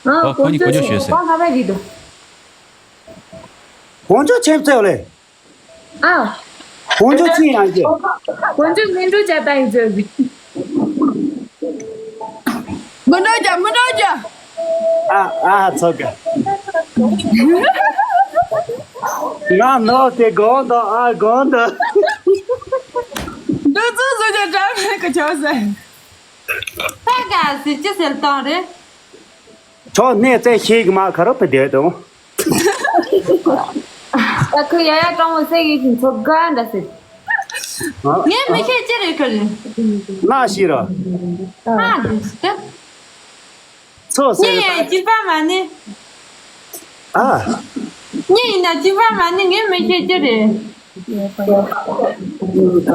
ཨ། ཨ་ཁོ་གཉིས་གོ་ཅོ་ཤོད་ཟེར། ཁོ་ང་བ་རིག་འདོད། ཁོང་ཚོ་ཆེན་པོ་ལེ། ཨ། ཁོང་ཚོ་ཆེན་ཡང་ཅེ། ཁོང་ཚོ་མི་འགྲོ་བྱ་ད་ཡིན་ཟེར་གི། མི་འགྲོ་བྱ་མི་འགྲོ་བྱ། ཨ་ཨ་ཚོ་ག་ང་ནོར་ཏེ་དགོང་དག་ཨ་དགོང་དག་འདི་ཚོ་བཟོ་རྒྱུ་འདྲ་མེད་གི་ཆོག་ཟེར། ད་ག་ཟེར་ཅི་ཟེར་བཏང་རེད། ཆོག་གནས་ཚད་ཤེས་གི་མ་ཁ་རོ་པ་དེ་དང་། ད་ཁོས་ཡ་ཡ་སྤྲང་བོ་སེ་གི་ཤིང་ཚོ་ག་འདྲ་ཟེར། ངས་མི་ཤེས་ཅི་རེད་ཁ་ལེ། ན་ཤི་ར། ཨ་དེ་ཤི་ད། ཚོ་སེ་ངས་ཡང་སྐྱིད་པ་མ་ནི། ཨ། ངས་ཡིན་ན་སྐྱིད་པ་མ་ནི་ངས་མི་ཤེས་ཅི་རེད།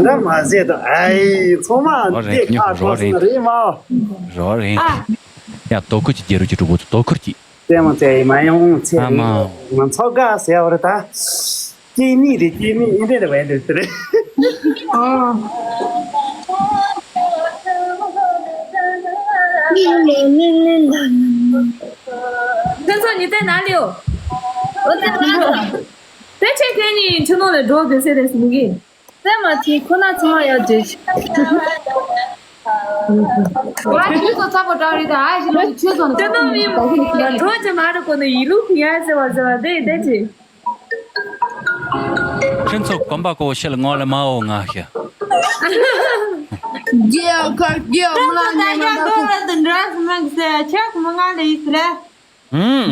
ད་མ་ཟེར་དང་ཨའི་ཚང་མ་འདི་ཁ་ཁྲོ་སོང་རེད་མ། རོ་རེད། ཨ། ཡ་དོ་ཁུར་གྱི་རྒྱལ་རུ་གྱི་གྲུབ་པོ་དོ་ཁུར་གྱི། རྩེད་མོ་རྩེ་ཡི་མ་ཡོང་ཚེ་ཨ་མ། ང་ཚོ་དགའ་ཟེར་བ་རེད་ད། སྐྱེས་ནི་རེད་སྐྱེས་ནི་ཨིན་རེད་རེད་བས་རེད་ཟེར། ཨ། ཁྱོད་ཚོ་ཉི་ཚེ་ན་ལེའོ། ཨོ་ཙེ་ན་ལེའོ། དེ་ཆེ་ཁྱེད་གཉིས་ཁྱོད་ནང་ལ་འགྲོ་དགོས་ཟེར་རེད་ཟེར་གི། ཙེ་མ་ཐི་ཁོ་ན་ཚང་ཡ་རྗེས། ང་ཁྱོད་ཚོ་ཚ་པོ་གྲགས་རེད་ད་ཨ་ཞིག་ལ་ཁྱོད་ཚོ་ནི་དེ་ནང་མི་འགྲོ་ཅི་མ་རེད་གོ་ནི་ཡི་ལུག་ཡ་ཟེར་བ་ཟེར་བ་དེ་དེ་ཅི། ཁྱོད་ཚོ་གོམ་པ་གོ་ཤེལ་ངོ་ལ་མ་འོ་ང་ཤ། རྒྱལ་ཁ་རྒྱལ་མ་ལ་ཉེ་མ་ད་ཁོ། ད་འདྲ་སྨན་ཟེར་ཆག་མ་ང་ལ་ཡིས་རེད། ཨུམ།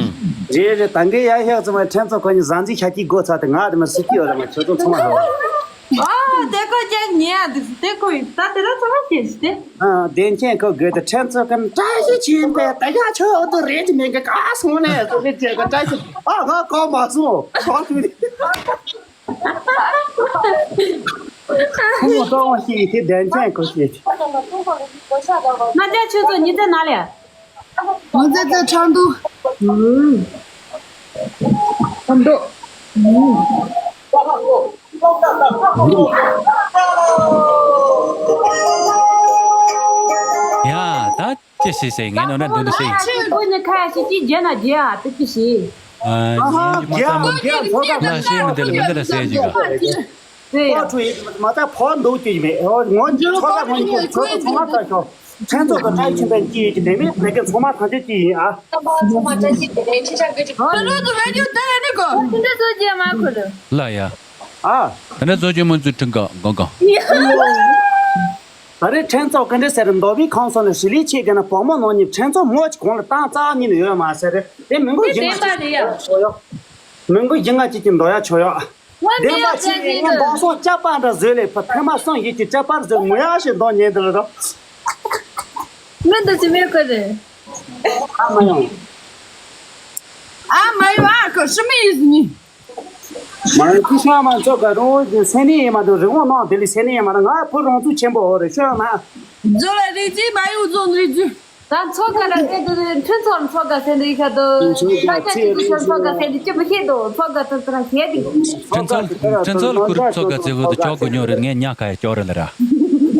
རེད་རེད་ད་འགའི་ཡ་ཧེག་ཙམ་མ་ཕྲན་ཚོ་ཁོ་གཉིས་བཟང་འཛིན་ཤ་སྐྱིད་སྒོ་ཚ་དེ་ང་དེ་མ་སུ་སྐྱིད་ཡོད་རེད་མ་ཁྱོད་ཚོ་ཚང་མ་ཧ་བ། ཨོ་དེ་ཁོ་ཅག་ཉེ་ཡ་འདུག་སུ་དེ་ཁོ་ཡིན་ད་དེ་ར་ཚང་མ་སྐྱིད་སུ་དེ། ཨ་བདེན་མཁན་ཁོ་དགོས་དེ་ཕྲན་ཚོ་ཁོ་བཀྲ་ཤིས་ཆེན་པོས་ད་ཡ་ཆོས་འོ་དོ་རེད་ཀྱི་མིན་གི་ག་སོང་ནས་དེ་རེད་ཅེས་ཁོ་བཀྲ་ཤིས་ཨ་ང་གོ་མ་སོང་གོ་ཐུག་རེད། ཁོང་ལྟ་བ་ཞིག་དེ་བདེན་ཅན་གོ་ཞིག་ང་ཅག་ཁྱོད་ཚོ་ཉི་ཚེ་ན་ལས། ང་ཚོ་ཚོ་ཁྲང་ཏུའུ། ཁྲང་ཏུའུ། ཡ་ད་ཅི་ཞིག་ཟེར། ངས་ནོར་ན་འདུག་འདུག་ཟེར་ཡིན། ཁྱོད་ཀུན་ནས་ཁ་ཞིག་ཅིག་བརྗེད་ན་བརྗེད་ཨ་དེ་ཅི་ཞིག་ཨ་ངས་ཉི་མ་ཚང་མ་ལ་ཤེས་མི་འདི་ལ་མི་འདི་ལ་ཟེར་ཅིག་ག་རེད། པོ་ཁྲུ་ཡིན་མ་ད་ཕོ་འདུག་ཅིག་མེད། ཨོ་ངོ་ཚོ་ད་ངོ་ཚོ་ཚོ་ཚོ་མ་ད་ཤོག་ཁྲེན་ཚོ་དང་བཀྲ་ཤིས་ཕན་གྱི་ཡོད་ཀྱི་དེ་མིན་ཕ་གི་ཚང་མ་ཐམས་ཅད་ཀྱི་ཡིན་ཨ། ཚང་མ་ཚང་མ་བཀྲ་ཤིས་བདེ་ལེགས་ཁྱེད་ཅག་གི་ཅིག་ཁོ་ལོ་ཚོ་བེད་སྤྱོད་དེ་ནི་གོ་དེ་འདྲ་བཟོ་རྒྱུ་མ་ཁོ་ལོ། ལ་ཡ། ཨ། དེ་འདྲ་བཟོ་རྒྱུ་མ་ཚུལ་ཁྲིམས་ག་གང་གང་། ད་རེས་ཕྲན་ཚོགས་ག་འདྲ་ཟེར། མདོ་དབུས་ཁམས་གསུམ་ལ་ཧྲི་ལི་ཆེ་ག་ན་བུ་མོ་ནང་ཉིད་ཕྲན་ཚོགས་མོ་ཅིག་གོང་ལ་བཏང་རྩ་ཉིད་ཡོད་མ་ཟེར་རེད། དེ་མི་འགོ་དེ་ཡིན་ན་བདེན་པ་ཅིག་རེད་ཡ། ཆོག་ཡོ། མི་འགོ་ཡིན་ན་ཅིག་གི་འདོ་ཡ་ཆོག་ཡོ། ང་བདེན་པ་མེད་ཅིག་བཙན་ཡིན་ངས་འདོ་སོང་སྐྱ་པ་འདྲ་བཟོས་ལས་ཕ་ཕེ་མ་སང་ཡིད་ཀྱི་སྐྱ་པར་བཟོས་ངུ་ཡ་ཞེས་འདོ་ཉན་དེ་ལ་རོ། མི་འདི་ཅི་མེད་ཁོ་རེད། ཨ་མ་ཡོང་། ཨ་མ་ཡོང་ཨ་ཁོ་ཧྲི་མི་ཡིས་ནི། མ་རེད། ཁྱི་ཤ་མ་ཚོ་ག་རུང་གི་སེ་ནི་ཡེ་མ་དུ་རི་བོང་ནང་དེ་ལི་སེ་ནི་ཡེ་མ་ན་ང་ཕུ་རོང་ཚུ་ཆེན་པོ་འོ་རེ་ཤོད་མ། ཛོ་ལ་རི་ཅི་མ་ཡུ་ཛོ་རི་ཅི། ད་ཚོ་ག་ར་སེ་དུ་ཕྲན་ཚོགས་ཚོ་ག་སེ་འདི་ཁ་དུ་ད་ཁྱ་ཅི་དུ་ཤོད་ཚོ་ག་སེ་འདི་ཅི་མི་ཤེས་དུ་ཚོ་ག་དུ་དུ་ར་ཤེས་དི། ཕྲན་ཚོགས་ཕྲན་ཚོགས་ཁུར་ཚོ་ག་ཚེ་བོ་དུ་ཅོག་གོ་ཉོ་རེ་ངས་ཉག་ཁ་ཡ་ཅོག་རེ་ལ་ར།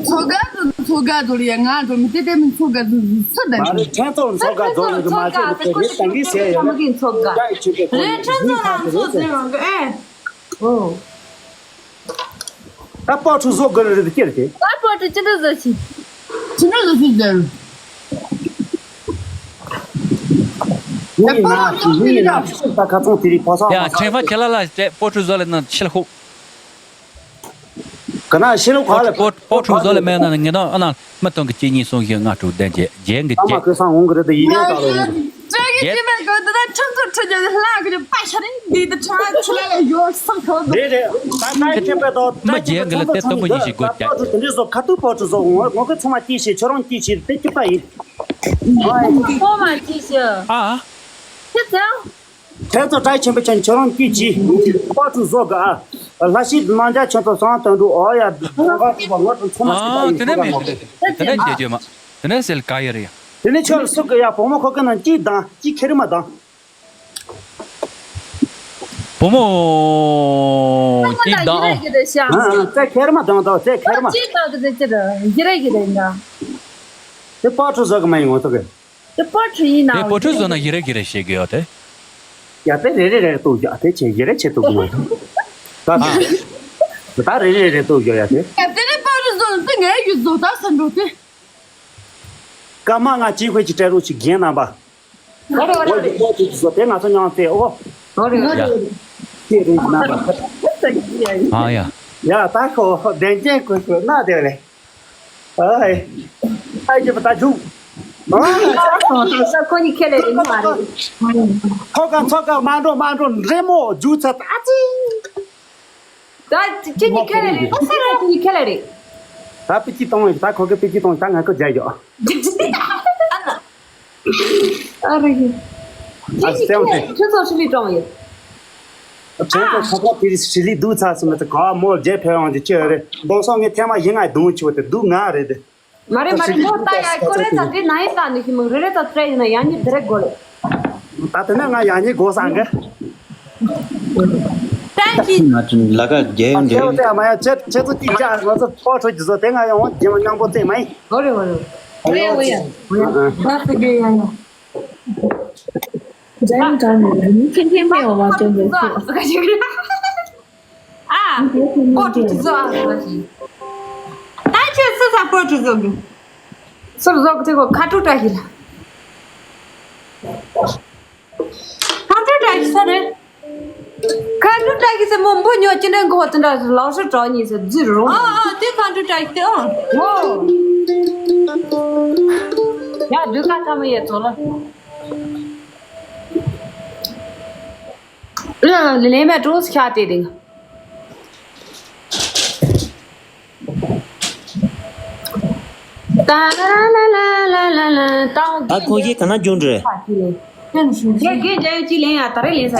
ཚོ་ག་དུ་ཚོ་ག་དུ་ལི་ཡ་ང་དུ་མི་ཏེ་ཏེ་མི་ཚོ་ག་དུ་ཚོ་ད་མ་རེད། ཕྲན་ཚོགས་ཚོ་ག་ཚོ་ག་མ་ཤེས་དུ་ཁྱེད་ཏང་གི་སེ་ཡ་ཚོ་ག་རེད། ཕྲན་ཚོགས་ལ་ཚོ་ཟེར་བ་གི་ཨེ། ཨོ། ད་པོ་ཁྲུ་བཟོ་དགོས་རེད་དེ་ཀྱེ་རེད་དེ། ད་པོ་ཁྲུ་ཅི་འདྲ་བཟོ་ཤི། ཅི་འདྲ་བཟོ་ཤི་ཟེར། ངའི་ན་ངའི་ན་ད་ཁ་ཚོང་དེ་རིགས་ཕོ་སང་ཡ་ཕོ་ཁྲེ་ཕ་ཁྱེད་ལ་ལ་སྤྲད། པོ་ཁྲུ་བཟོ་ལ་ན་ཕྱི་ལ་ཤོག་ག་ན་ཤི་ལོ་ག་ལ་པོ་པོ་ཁྲུ་བཟོ་ལ་མེད་ན་ངེད་ནང་ཨ་ན་མི་སྟོང་གི་གཅིག་གཉིས་གསུམ་བཞི་ལྔ་དྲུག་བདུན་བརྒྱད་བརྒྱད་གི་ཨ་མ་བརྒྱད། ཁོས་སང་འོང་གི་རེད་དེ་ཡིན་ཡང་ད་ལོ་འོང་གི། ཀྲེ་གི་ཀྱི་མེད་གོ་འདི་ད་ཁྲིམས་ཚོ་ཁྲི་རྒྱ་ལྷ་གི་པ་ཤ་རེད་འདི་ད་ཁྲ་ཁྲི་ལ་ཡོད་སང་ཁོ་འདི། རེད་རེད། ད་ད་ཁྱེད་པའི་ཐོག་མི་རྒྱལ་གི་ལ་དེ་སྟོང་པོ་ཉིད་ཞིག་དགོས་ཀྱང་། པོ་ཁྲུ་དེ་འདྲས་བཟོ་ཁ་ཐུག་པོ་ཁྲུ་བཟོ་ངོ་ངོ་ཁོ་ཚང་མ་ཅི་ཤེས་ཁྱོད་རང་ཅི་ཤེས་དེ་སྐྱིད་པ་ཡིན། ཁོ་མ་ཅི་ཤེས། ཨ། ཁྱེད་ཚོ། ཁྱེད་ཚོ་བཀྲ་ཆེན་པོ་ཁྱོད་ཁྱོད་རང་སྐྱིད་ཀྱིས་པོ་ཁྲུ་བཟོ་གི་ཨ། ལྷ་ཤི་མང་ཇ་ཁྱོད་ཚོ་སང་དོན་དུ་ཨོ་ཡ་ང་ཚོ་པ་ངོ་ཁྲུ་ཚང་མ་སྐྱིད་པ་ཡིན། ཁོ་རང་ངོ་དེ་འདྲས་མེད་དེ་འདྲས་དེ་འདྲས་བྱེད་རྒྱུ་མ། དེ་ནས་ཁྱོད་ལ་སུ་གི་ཡ་བུ་མོ་ཁོ་གི་ནང་སྐྱིད་དང་སྐྱིད་ཁེར་མ་དང་། བུ་མོ་ཅི་དང་། ཨ་ཨ་ཙེ་ཁེར་མ་དང་དང་ཙེ་ཁེར་མ། ཅི་དང་ཙེ་ཅི་དང་ཡི་རེ་ཡི་རེ་ཡིན་ན། དེ་པོ་ཁྲུ་བཟོ་གི་མ་ཡིན་ངོ་ཐོག་གི། དེ་པོ་ཁྲུ་ཡིན་ན། དེ་པོ་ཁྲུ་བཟོ་ན་ཡི་རེ་ཡི་རེ་བྱེད་གི་ཡོད་དེ། ཡ་དེ་རེ་རེ་རེ་ཏུ་ཡ་དེ་ཆེ་ཡི་རེ་ཆེ་ཏུ་ངོ་ཐོག་ད་ད་རེ་རེ་རེ་ཏུ་ཡོད་ཡ་དེ། ཡ་དེ་ནི་པོ་ཁྲུ་བཟོ་ན་དེ་ངའི་ཡུལ་བཟོ་ད་ས་འགྲོ་དེ། ཀ་མ་ང་ཅི་ཧོད་ཀྱི་སྤྲད་རོགས་ཤིག་རྒན་རྣམ་པ། ཨོ་རེད་ཨོ་རེད་ཨོ་རེད། ཨོ་ཅིག་བཟོ་དེ་ང་ཚོ་མཉམ་བཙལ་ཨོ། ཨོ་རེད་ཨོ་རེད། ཡ། ཅེས་རེད་རྣམ་པ། ཨ་ཡ། ཡ་ད་ཁོ་བདེན་རྐྱེན་ཀུན་ཀུན་ན་དེ་རེད། ཨའི། ཨའི་ཅེ་པ་ད་རྒྱུག་ཨ་ཁོ་གཉིས་ཁས་ལེན་རེད་མ་རེད། ཁོ་ག་ཚོ་ག་མ་འགྲོ་མ་འགྲོ་འདྲེ་མོ་རྒྱུག་ཚ་ད་ཅི། ད་ཁྱེད་ཀྱི་ཁས་ལེན་རེད། ཨོ་སེ་ར་ཁྱེད་ཀྱི་ཁས་ལེན་རེད། ད་པི་ཅི་གཏོང་ཡོད། ད་ཁོ་གི་པི་ཅི་གཏོང་ད་ང་ཁོ་རྒྱ་ཡོད། ཨ་རེ་གི། ཨ་ཁྱེད་ཀྱི་སེམས་ཁས་ལེན་ཁྱོད་ཚོ་ཧྲི་ལི་གཏོང་ཡོད། ཁྱོད་ཚོ་ཁ་ཁ་དེ་ཧྲི་ལི་སྡུག་ཚ་སུ་མེད་ཚ་ག་མོ་རྒྱ་ཕེ་ཡོང་དེ་ཅི་རེད། འདོང་སོང་ངས་ཐེངས་མ་ཡིན་ང་རྡུང་ཆུ་བ་དེ་སྡུག་ང་རེད་དེ། མ་རེད་མ་རེད། མོ་ལྟ་ཡ་ཁོ་རེ་ད་དེ་ན་ཡི་ད་ནི་ཤི་མོ་རེ་རེ་ད་ཏྲེ་ཡིན་ན་ཡང་ཉི་དེ་རེ་དགོ་རེད། ད་དེ་ན་ང་ཡང་ཉི་དགོ་སང་གི། ཏན་ཅི། ང་ཚོ་ལ་ཀ་རྒྱལ་ཡོན་འདྲེ། ཨ་ཡ་མ་ཡ་ཁྱེད་ཁྱེད་ཚོ་ཅི་ཅག་ང་ཚོ་ཕོ་ཁྲོ་ཀྱི་བཟོ་དེ་ང་ཡང་འོང་རྒྱལ་མ་མཉམ་པོ་བཙེ་མ་ཡིན། ཧོ་རེ་ཧོ་རེ། ཧོ་ཡ་ཧོ་ཡ། ཧོ་ཡ། ད་ཕི་དེ་ཡ་ཡ། རྒྱལ་ཡོན་འདྲེ་ནི་ཁྱེད་ཁྱེད་མེད་འོ་མ་སྟོན་པའི་ཚེ། ཨ། པོ་ཁྲུ་ཅི་བཟོ་ཨ་ཟེར་བ་ཞིག་ད་ཁྱོད་སུ་ཚ་པོ་ཁྲུ་བཟོ་གི། སུར་བཟོ་གི་དེ་གོ་ཁ་ཁྲུ་བཀྲ་ཤིས་ལ། ཁ་ཁྲུ་བཀྲ་ཤིས་ས་རེད། ཁ་ཁྲུ་བཀྲ་ཤིས་ཟེར་མོ་འབུ་ཉོ་ཅི་འདྲ་གོ་དེ་འདྲ་ལའོ་ཧྲི་གྲོགས་གཉིས་ཟེར་རྫུ་རུང་། ཨ་ཨ་དེ་ཁ་ཁྲུ་བཀྲ་ཤིས་དེ་ཨ། ཨོ། ཡ་དུས་ཁ་ཐ་མ་ཡེ་ཚོ་ལ། ལ་ལ་ལེ་མ་ཀྲོས་ཤ་དེ་དེ། ད་ལ་ལ་ལ་ལ་ལ་ད་ཁོང་གིས་ག་ན་འཇུག་འདྲི། ཁྱེད་ཀྱིས་འཇའ་ཡོད་ཅི་ལེན་ཡ་ད་རེ་ལེན་ས།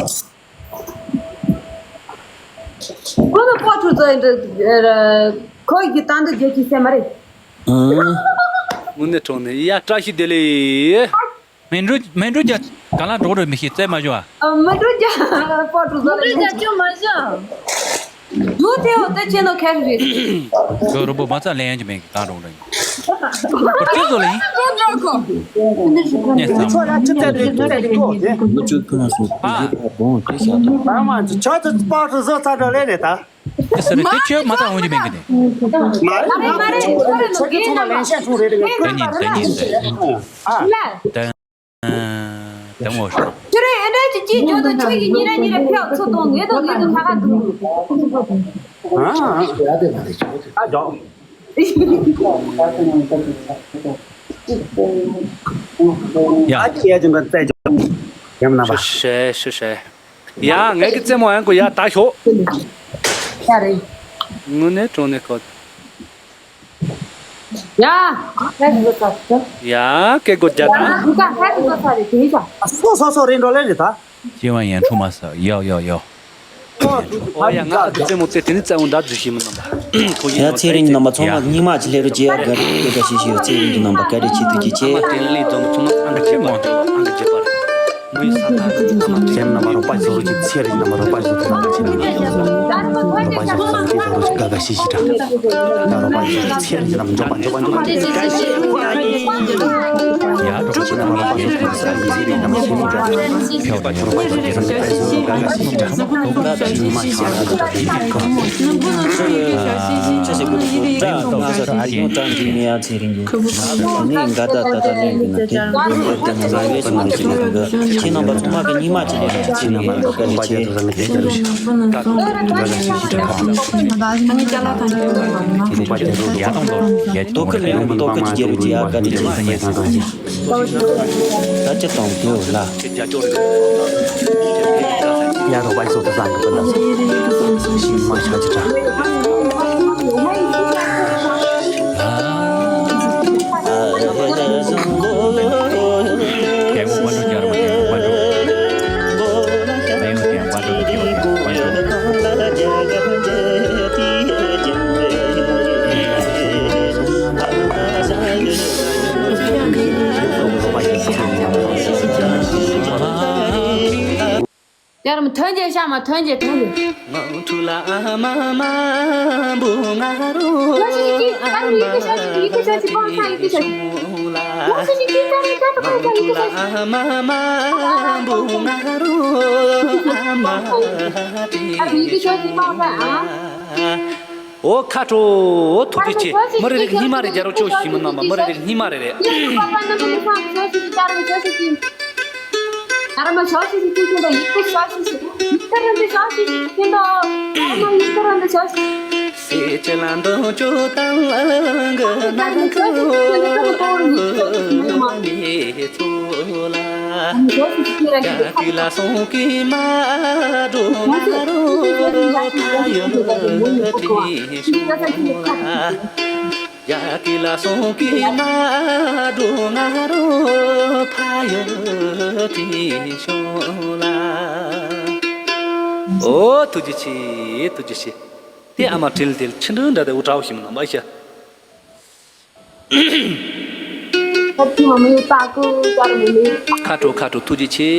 ཁོ་ཚོ་སྤོ་ཁྲུ་ཚོ་ཡིན་འདྲ། ཁོ་ཡི་གཏམ་འདི་རྒྱལ་སྤྱི་སེམས་མ་རེད། དངོས་གནས་དྲང་གནས། ཡ། བཀྲ་ཤིས་བདེ་ལེགས། མེ་འབྲུ་མེ་འབྲུ་རྒྱ་ག་ལ་འགྲོ་རེད། མི་ཤེས། བཙལ་མ་བྱུང་ཨ། མེ་འབྲུ་རྒྱ་སྤོ་ཁྲུ་ཚོ་མེ་འབྲུ་རྒྱ་ཅུང་མ་བྱུང་། ལུ་ཐེའོ་ཏེ་ཆེ་ནོ་ཁེ་རེད། ཁོ་རུ་པོ་མ་རྩ་ལེན་ཡང་གི་མེད་གི། གང་རུང་རེད། ཁོ་ཅི་བཟོ་ལ་ཡིན། ཉེ་སམ། ཁྱོད་ལ་ཅི་བྱས་རེད། ཅི་བྱས་རེད་ཁོ་དེ། ལུ་ཅུ་ཁོ་ན་སུ་ཨ། ཁྱོད་ཚོ་སྤོ་ཁྲུ་བཟོ་ཚར་འགྲོ་ལེ་ནས་ད། ཨེ་ཟེར་རེད། དེ་ཁྱོད་མ་རྩ་འོང་གི་མེད་གི་དེ། མ་རེད། མ་རེད། མ་རེད། ཁྱོད་རེད་ནོ་གི་ནམ་པ། ཁྱོད་ཚོ་ལ་ལེན་ཤེས་ཚོ་རེད། དེ་ཉིན་དེ་ཉིན་དེ། ཨ། དེ་མོ་ཤོག་ཁྱོད་རང་ཨེ་འདྲ་ཅིག་ཅིག་འཇོག་དང་། ཁྱོད་ཀྱིས་ཉིན་རེ་ཉིན་རེ་ཕེབས་ཚུར་གཏོང་། ངས་དང་ངས་དང་ཁ་ཁ་འདུག་ཨ་ཨ། ཨ་འཇོག་ཡ། ཨ་ཁྱེད་ཀྱི་འགན་བཙལ་འཇོག་ཡམ་ན་པ། ཤོ་ཤེ་ཤོ་ཤེ། ཡ། ངས་ཀྱི་རྩེད་མོ་ཨན་ཀོ་ཡ་ད་ཤོག་ཡ་རེད། དངོས་གནས་དྲང་གནས་ཁོ། ཡ། ཧེ་གོ་ཚ་ཚ། ཡ། སྐད་གོ་རྒྱ་དང་། ཡ། ཧེ་གོ་ཚ་ཚ་རེད་དེ་ཤ། སོ་སོ་སོ་རེད་འགྲོ་ལེ་རེད་ད། སྐྱེ་བ་ཡན་འཁྲུག་མ་ས། ཡོ་ཡོ་ཡོ། ཨོ་ཡ། ང་ཨ་ཀི་རྩེད་མོ་རྩེ་དེ་ནི་རྩེད་མོ་འདྲ་བརྗོད་ཤེས་མི་རྣམ་པ། ཁོ་ཡིན་ཡ། ནོ་ཚེ་རིང་རྣམ་པ་ཚང་མ་ཉི་མ་ཅི་ལེ་རུ་ཅི་ཡ་ག་རེ་སྐད་ཆ་ཤེས་ཤེས་ཡོད། ཚེ་རིང་གི་རྣམ་པ་བཀའ་དྲིན་ཆེ། ཐུགས་རྗེ་ཆེ། ཨ་མ་དེ་ལས་རྫོང་ཚང་མ་ཨ་འདྲ་བྱེད་པ་འདྲ་བ། ཨ་འདྲ་བྱེད་པ་རེད། མི་ཡི་ས་ཐག་རིང་ཐ་མ་ཁྱེད་རྣམ་པ་རོགས་པ་ཞུ་རོགས་ཀྱི། ཚེ་རིང་རྣམ་པ་རོགས་པ་ཞུ་ཐུབ་ན་ཁྱེད་རྣམ་པ་རོགས་པ་ཞུ་ཐུབ་ན། ད་རོགས་པ་ཞུ་ཐུབ་ན་ཁྱེད་རོགས་ཀྱི་དགའ་དགའ་ཤི་ཤི་འདྲ། ད་རོགས་པ་ཞུ་ཐུབ། ཚེ་རིང་ཁྱེད་རྣམ་མགྱོགས་པ་མགྱོགས་པ་མགྱོགས་པ། ཡ། རོགས་པ་ཁྱེད་རྣམ་པ་རོགས་པ་ཞུ་ཐུབ་ན། ཚེ་རིང་རྣམ་ཤི་མི་འདྲ། ཕེབས་པ་ཁྱེད་རོགས་པ་ཞུ་ཐུབ་ན་དགའ་དགའ་ཤི་ཤི་འདྲ། ད་ད་ཆུང་མ་ཆགས་ན་འདྲ་འདྲ་ཡིན་ཁོ། ཆ་ཆེ་ཀུ་ཀུ་ཀྲ་ང་ས་ད་ཡོང་ཀྲང་འདི་མི་ཡ། ཚེ་རིང་གི་ནི་འགའ་ད་ད་ད་ལེན་གི་ན་དེ་ལེན་གི་ན་དེ་ཁྱེད་རྣམ་པ་ཚང་མ་གི་ཉི་མ་གཅིག་ལས་ཁྱེད་རྣམ་པ་བཀའ་དྲིན་ཆེ། ཡ་དང་དོ་ཡ་དང་དོ་ཡ་དོ་ཁུ་མེ་དོ་ཁུ་ཅི་རུ་ཅི་ཡ་བཀའ་དྲིན་ཆེ། ད་ཅི་དང་དོ་ལ། ཡ་རོགས་པ་ཡི་སོ་ཏ་ས་གི་པ་ན་ཤི་མ་ཤ་ཅི་ཏྲ། ཡར་མ་ཐོན་རྗེས་ཤ་མ་ཐོན་རྗེས་ཐོན་རྗེས། ངང་ཐུག་ལ་ཨ་མ་མ་འབུ་ང་རོ། ཡ་ཤི་ཤི་ཤི། ཨ་མ་ཡི་གེ་ཤ་ཤི་ཡི་གེ་ཤ་ཤི་པང་ས་ཡི་གེ་ཤ་ཤི། ཡ་ཤི་ཤི་ཤི། ད་རེ་ད་ད་ད་ཡི་གེ་ཤ་ཤི། ཨ་མ་མ་འབུ་ང་རོ། ཨ་མ་ཡི་གེ་ཤ་ཤི་པང་ས་ཨ། ཨོ་ཁ་དྲོ། ཨོ་ཐུགས་རྗེ་ཆེ། མི་རེ་རེ་གི་སྙིང་མ་རེ་རྒྱ་རོགས་ཅོ་ཞིག་མི་རྣམ་པ། མི་རེ་རེ་གི་སྙིང་མ་རེ་རེ། ཨོ་ཐུགས་རྗེ་ཆེ། ཐུགས་རྗེ་ཆེ། དེ་ཨ་མ་དྲིལ་དེ་ཆི་འདྲ་འདྲ་དེ་འུ་དྲག་ཞིག་མི་རྣམ་པ་ཤ། ཁ་དྲོ་ཁ་དྲོ། ཐུགས་རྗེ་ཆེ།